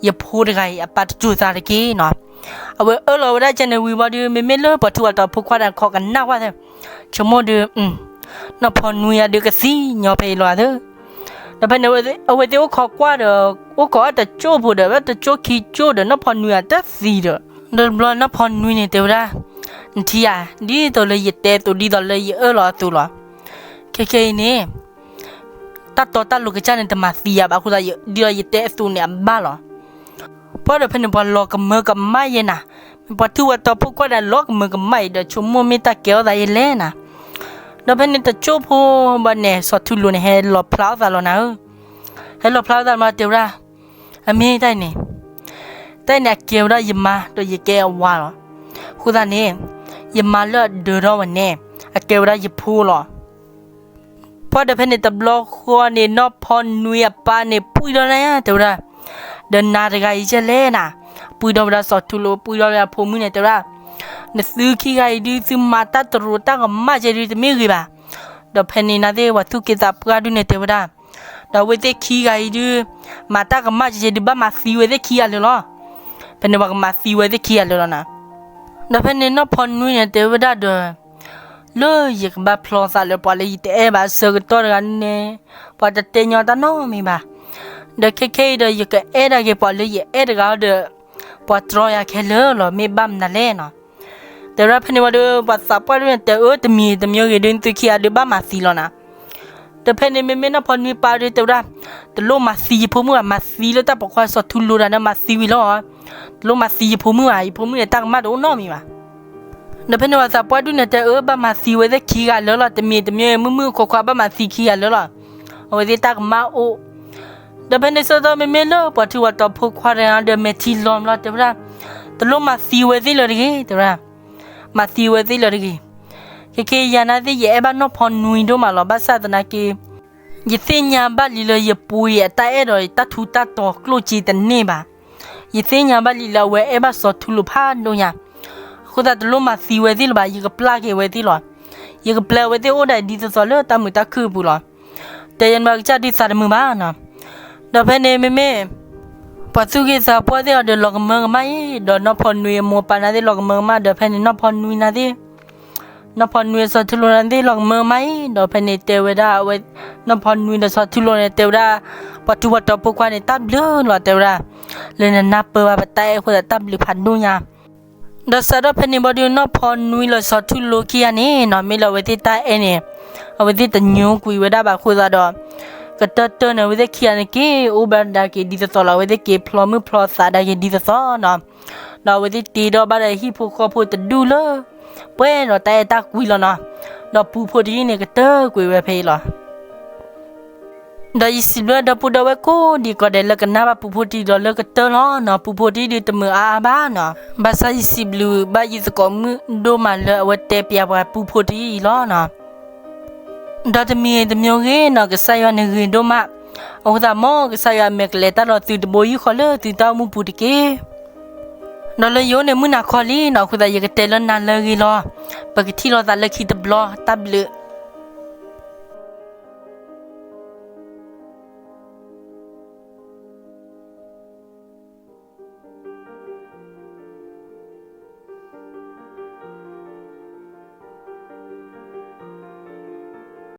ယဖိတဂၤအံၤအပၢ်တစိၤသးတက့ၢ်နီၤ. အဝဲအၢၣ်လီၤဝဲဒၣ်ကဲန့ၣ်ဝံၤဘီဒီး မ့မ့ၢ်လၢပှၤထူးပှၤတီၤဖိခွါတဂၤခီကနၣ်ဝဲ ဆိကမိၣ်ဒီး နီၢ်ဖီနွံအဒုးကသံညီဖဲအံၤလီၤသၢ. ဒီးဖဲန့ၣ် အဝဲသ့ၣ်အိၣ်ခိးကွၢ်ဒီး အိၣ်ခိးအတကၠိၢ်ဖိဒီး ဝဲတကၠိၢ်ခံကၠိၢ်ဒီး နီၢ်ဖီနွံအတသံဒီး ဒီးတဘျီနီၢ်ဖီနွံန့ၣ်တဲဝဲဒၣ်, နထံၣ်ဧါ, ဒ်သိးလၢယတဲအသိး ဒ်သိးလၢယအၢၣ်လီၤအသိးလီၤ. ခဲခဲအံၤန့ၣ် တၢ်တီတၢ်လိၤကစၢ်န့ၣ် တမၤသံယၤဘၣ်အဃိသတး ဒ်သိးယတဲအသိးန့ၣ်အဘၣ်လီၤ. ပှၢ်ဒီးဖဲန့ၣ် ပှၤလီၤကမၢကမၣ်ယဲနၤ, မ့ၢ်ပှၤထူးပှၤတီၤဖိခွါဒီး လီၤကမၢကမၣ်အံၤဒီး ဆိကမိၣ်မ့ၢ်တၢ်ကဲထီၣ်သးယဲလဲၣ်နၤ. ဒီးဖဲန့ၣ်တကၠိဖိဘၣ်န့ၣ် စီၤထူလိၤန့ၣ် ဟဲလီၤဖျါအီၣ်သးလီၤနၤဧၢ, ဟဲလီၤဖျါအီၣ်သးမး တဲဝဲဒၣ်, အမ့ၢ်တၢ်အံၤန့ၣ်, တၢ်အံၤန့ၣ် အကဲဝဲဒၣ်ယမါဒီးယကဲအဝၤလီၤ. အဃိသတးန့ၣ် ယမါလၢအဒၢးထီၣ်ဝဲန့ၣ် အကဲဝဲဒၣ်ယဖိလီၤ. ပှၢ်ဒီးဖဲန့ၣ်တဘျီဃီန့ၣ် နီၢ်ဖီနွံအပၢ်န့ၣ် ပှံၢ်ထီၣ်ဒၣ်ညါ တဲဝဲဒၣ်, ဒီးနၤတဂၤအံၤကဲလဲၣ်နၤ, ပှံၢ်ထီၣ်ဝဲဒၣ်စီၤထူလိၤ ပှံၢ်ထီၣ်ဝဲဒၣ်အဖိမုၣ်န့ၣ် တဲဝဲဒၣ်, နသုခံဂၤအံၤဒုး သုမၤတၢ်တရူးတၢ်ကမၣ်ကဲဒုး တမ့ၢ်ဂ့ၤဘၣ်. ဒီးဖဲန့ၣ်နာ်သ့ၣ် ပှၤသူၣ်က့သးပှၢ်ဒုးန့ၣ် တဲဝဲဒၣ်, ဒီးအဝဲသ့ၣ်ခံဂၤအံၤဒုး မၤတၢ်ကမၣ်ကဲဒုး ဘၣ်မၤသံဝဲသ့ၣ်ခံဂၤလၢာ်လီၤ. ဖဲန့ၣ်ပှၤကမၤသံဝဲသ့ၣ်ခံဂၤလၢာ်လီၤနၤ. ဒီးဖဲန့ၣ်နီၢ်ဖီနွံန့ၣ် တဲဝဲဒၣ်ဒီး, လၢယကဘၣ်ဖျီသးလၢပှၤလၢယတအဲၣ်ဘၣ်အဆၢကတီၢ်တဂၤန့ၣ် ပှၤတတဲညီတၢ်နီတမံၤဘၣ်. ဒီးခဲခဲအံၤဒီး ယကအဲၣ်ဒၣ်က့ၤပှၤလၢယအဲၣ်တဂၤဒီး ပှၤတြီယၤခဲလၢာ်လီၤ, မ့ၢ်ဘၣ်မနုၤလဲၣ်နီၤ. တဲဝဲဒၣ်ဖဲန့ၣ်ဝံၤဒီး ပှၤသးပှၢ်ဒုးန့ၣ် တဲအၢ တမံၤတမံၤဂ့ၤဒုး သုခံဂၤဒုး ဘၣ်မၤသံလီၤနၤ. ဒီးဖဲန့ၣ်မ့မ့ၢ်နီၢ်ဖီနွံပၢ်ဒုး တဲဝဲဒၣ်, တလိၣ်မၤသံယဖိမုၣ်ဘၣ်, မၤသံလၢတၢ်ပိာ်ခွါစီၤထူလိၤတၢ်န့ၣ် မၤသံဝံၤလီၤ. တလိၣ်မၤသံယဖိမုၣ်ဘၣ်, ယဖိမုၣ်န့ၣ် တၢ်ကမၣ်တအိၣ်နီတမံၤဘၣ်. ဒီးဖဲန့ၣ်ပှၤသးပှၢ်ဒုးန့ၣ် တဲအၢ ဘၣ်မၤသံဝဲသ့ၣ်ခံဂၤလၢာ်လီၤ, တမံၤတမံၤ မုၢ်မုၢ်ခွါခွါ ဘၣ်မၤသံခံဂၤလၢာ်လီၤ. အဝဲသ့ၣ်တၢ်ကမၣ်အိၣ်. ဒီးဖဲန့ၣ်ဆၢကတီၢ်မ့မ့ၢ်လၢပှၤထူးပှၤတီၤဖိခွါတဂၤဒီး မဲာ်ထံလီၤလီၤ တဲဝဲဒၣ်, တလိၣ်မၤသံဝဲသ့ၣ်လၢၤတဂ့ၤ တဲဝဲဒၣ်. မၤသံဝဲသ့ၣ်လၢၤတဂ့ၤ. ခဲခဲယၤနာ်သ့ၣ် ယအဲၣ်ဘၣ်နီၢ်ဖီနွံဒိၣ်မးလီၤ. ဘၣ်ဆၣ်သနာ်က့ ယသ့ၣ်ညါဘၣ်လံလၢယပူၤအံၤအတၢ်အဲၣ်ဒီးတၢ်ထူးတၢ်တီၤကျိၣ်စ့တန့ၢ်ဘၣ်. ယသ့ၣ်ညါဘၣ်လံလၢအဝဲအဲၣ်ဘၣ်စီၤထူလိၤဖးဒိၣ်ညါ. အဃိသတးတလိၣ်မၤသံဝဲသ့ၣ်လၢၤဘၣ်, ယကပျၢ်က့ၤဝဲသ့ၣ်လီၤ. ယကပျၢ်ဝဲသ့ၣ်အိၣ်ဒၣ်ဒ်သိးသိးလၢတၢ်မုာ်တၢ်ခုၣ်အပူၤလီၤ. တဲယဲန့ၣ်ဘၣ်ကစၢ်ဒုးသးတမုာ်ဘၣ်နီၤ. ဒီးဖဲန့ၣ်မ့မ့ၢ် ပှၤသူၣ်က့သးပှၢ်သ့ၣ်အီၤဒီးလီၤကမၢကမၣ်အံၤ, ဒီးနီၢ်ဖီနွံအမိၢ်ပၢ်နာ်သ့ၣ်လီၤကမၢကမၣ်, ဒီးဖဲန့ၣ်နီၢ်ဖီနွံနာ်သ့ၣ် နီၢ်ဖီနွံစီၤထူလိၤနာ်သ့ၣ်လီၤကမၢကမၣ်အံၤ, ဒီးဖဲန့ၣ်တဲဝဲဒၣ်အဝဲ နီၢ်ဖီနွံဒီးစီၤထူလိၤန့ၣ် တဲဝဲဒၣ် ပှၤထူးပှၤတီၤဖိခွါန့ၣ် တၢ်ဘျုးလီၤ တဲဝဲဒၣ်, လၢနနၢ်ပၢၢ်ဘၣ်ပတၢ်အဲၣ်အဃိသတးတၢ်ဘျုးဖးဒိၣ်ညါ. ဒီးစးထီၣ်ဖဲန့ၣ်ဘၣ်ဒီး နီၢ်ဖီနွံလၢစီၤထူလိၤခံဂၤန့ၣ်နီၤ မ့ၢ်လၢအဝဲသ့ၣ်တၢ်အဲၣ်န့ၣ် အဝဲသ့ၣ်တညိကွံာ်ဝဲဒၣ်ဘၣ်အဃိသတးဒီး ကတၢၢ်တၢၢ်န့ၣ် အဝဲသ့ၣ်ခံဂၤန့ၣ်က့ၤအိၣ်ဘၣ်ဒၣ်က့ၤဒ်သိးသိးလီၤ. အဝဲသ့ၣ်က့ၤဖျီမုၢ်ဖျီသးဒၣ်က့ၤဒ်သိးသိးနီၤ. ဒီးအဝဲသ့ၣ်တ့ထီၣ်ဘၣ်ဒီးဟံၣ်ဖိဃီဖိတဒူၣ်လၢ ပှဲၤဒီးတၢ်အဲၣ်တၢ်ကွံလီၤနီၤ. ဒီးပူဖိတယုၢ်န့ၣ်ကတၢၢ်ကွံာ်ဝဲဖဲအံၤလီၤ. ဒီးယစံးဘျုးဒီပုၢ်ဒီဝဲၢ်ကိးဒံးကိးဒဲးလၢကနၣ်ဘၣ်ပူဖိတယုၢ်ဒီးလၢကတၢၢ်လီၤနီၤ. ပူဖိတယုၢ်ဒုးတမုာ်အါအါဘၣ်နီၤ. ဘၣ်ဆၣ်ယစံးဘျုးဘၣ်ယသကိးမုၣ်ဒိၣ်မးလၢအဝဲတဲပျးပှၤပူဖိတယုၢ်အံၤလီၤနီၤ. ဒီးတမံၤတမံၤဂ့ၤနီၤ ကစၢ်ယွၤန့ၣ်ဂ့ၤဒိၣ်မး, အဃိသတးမ်ကစၢ်ယွၤမဲာ်ကလဲၤတၢ်ဒီးသုတဘိယူၢ်ဃီလၢသုတၢ်အိၣ်မူပူၤတက့ၢ်. ဒီးလၢယအိၣ်န့ၣ်မုၢ်နၤခီလံနီၤ အဃိသတးယကတဲလၢနၤလၢအဂ့ၤလီၤ. ပကထံၣ်လိာ်သးလၢခံတဘျီ တၢ်ဘျုး.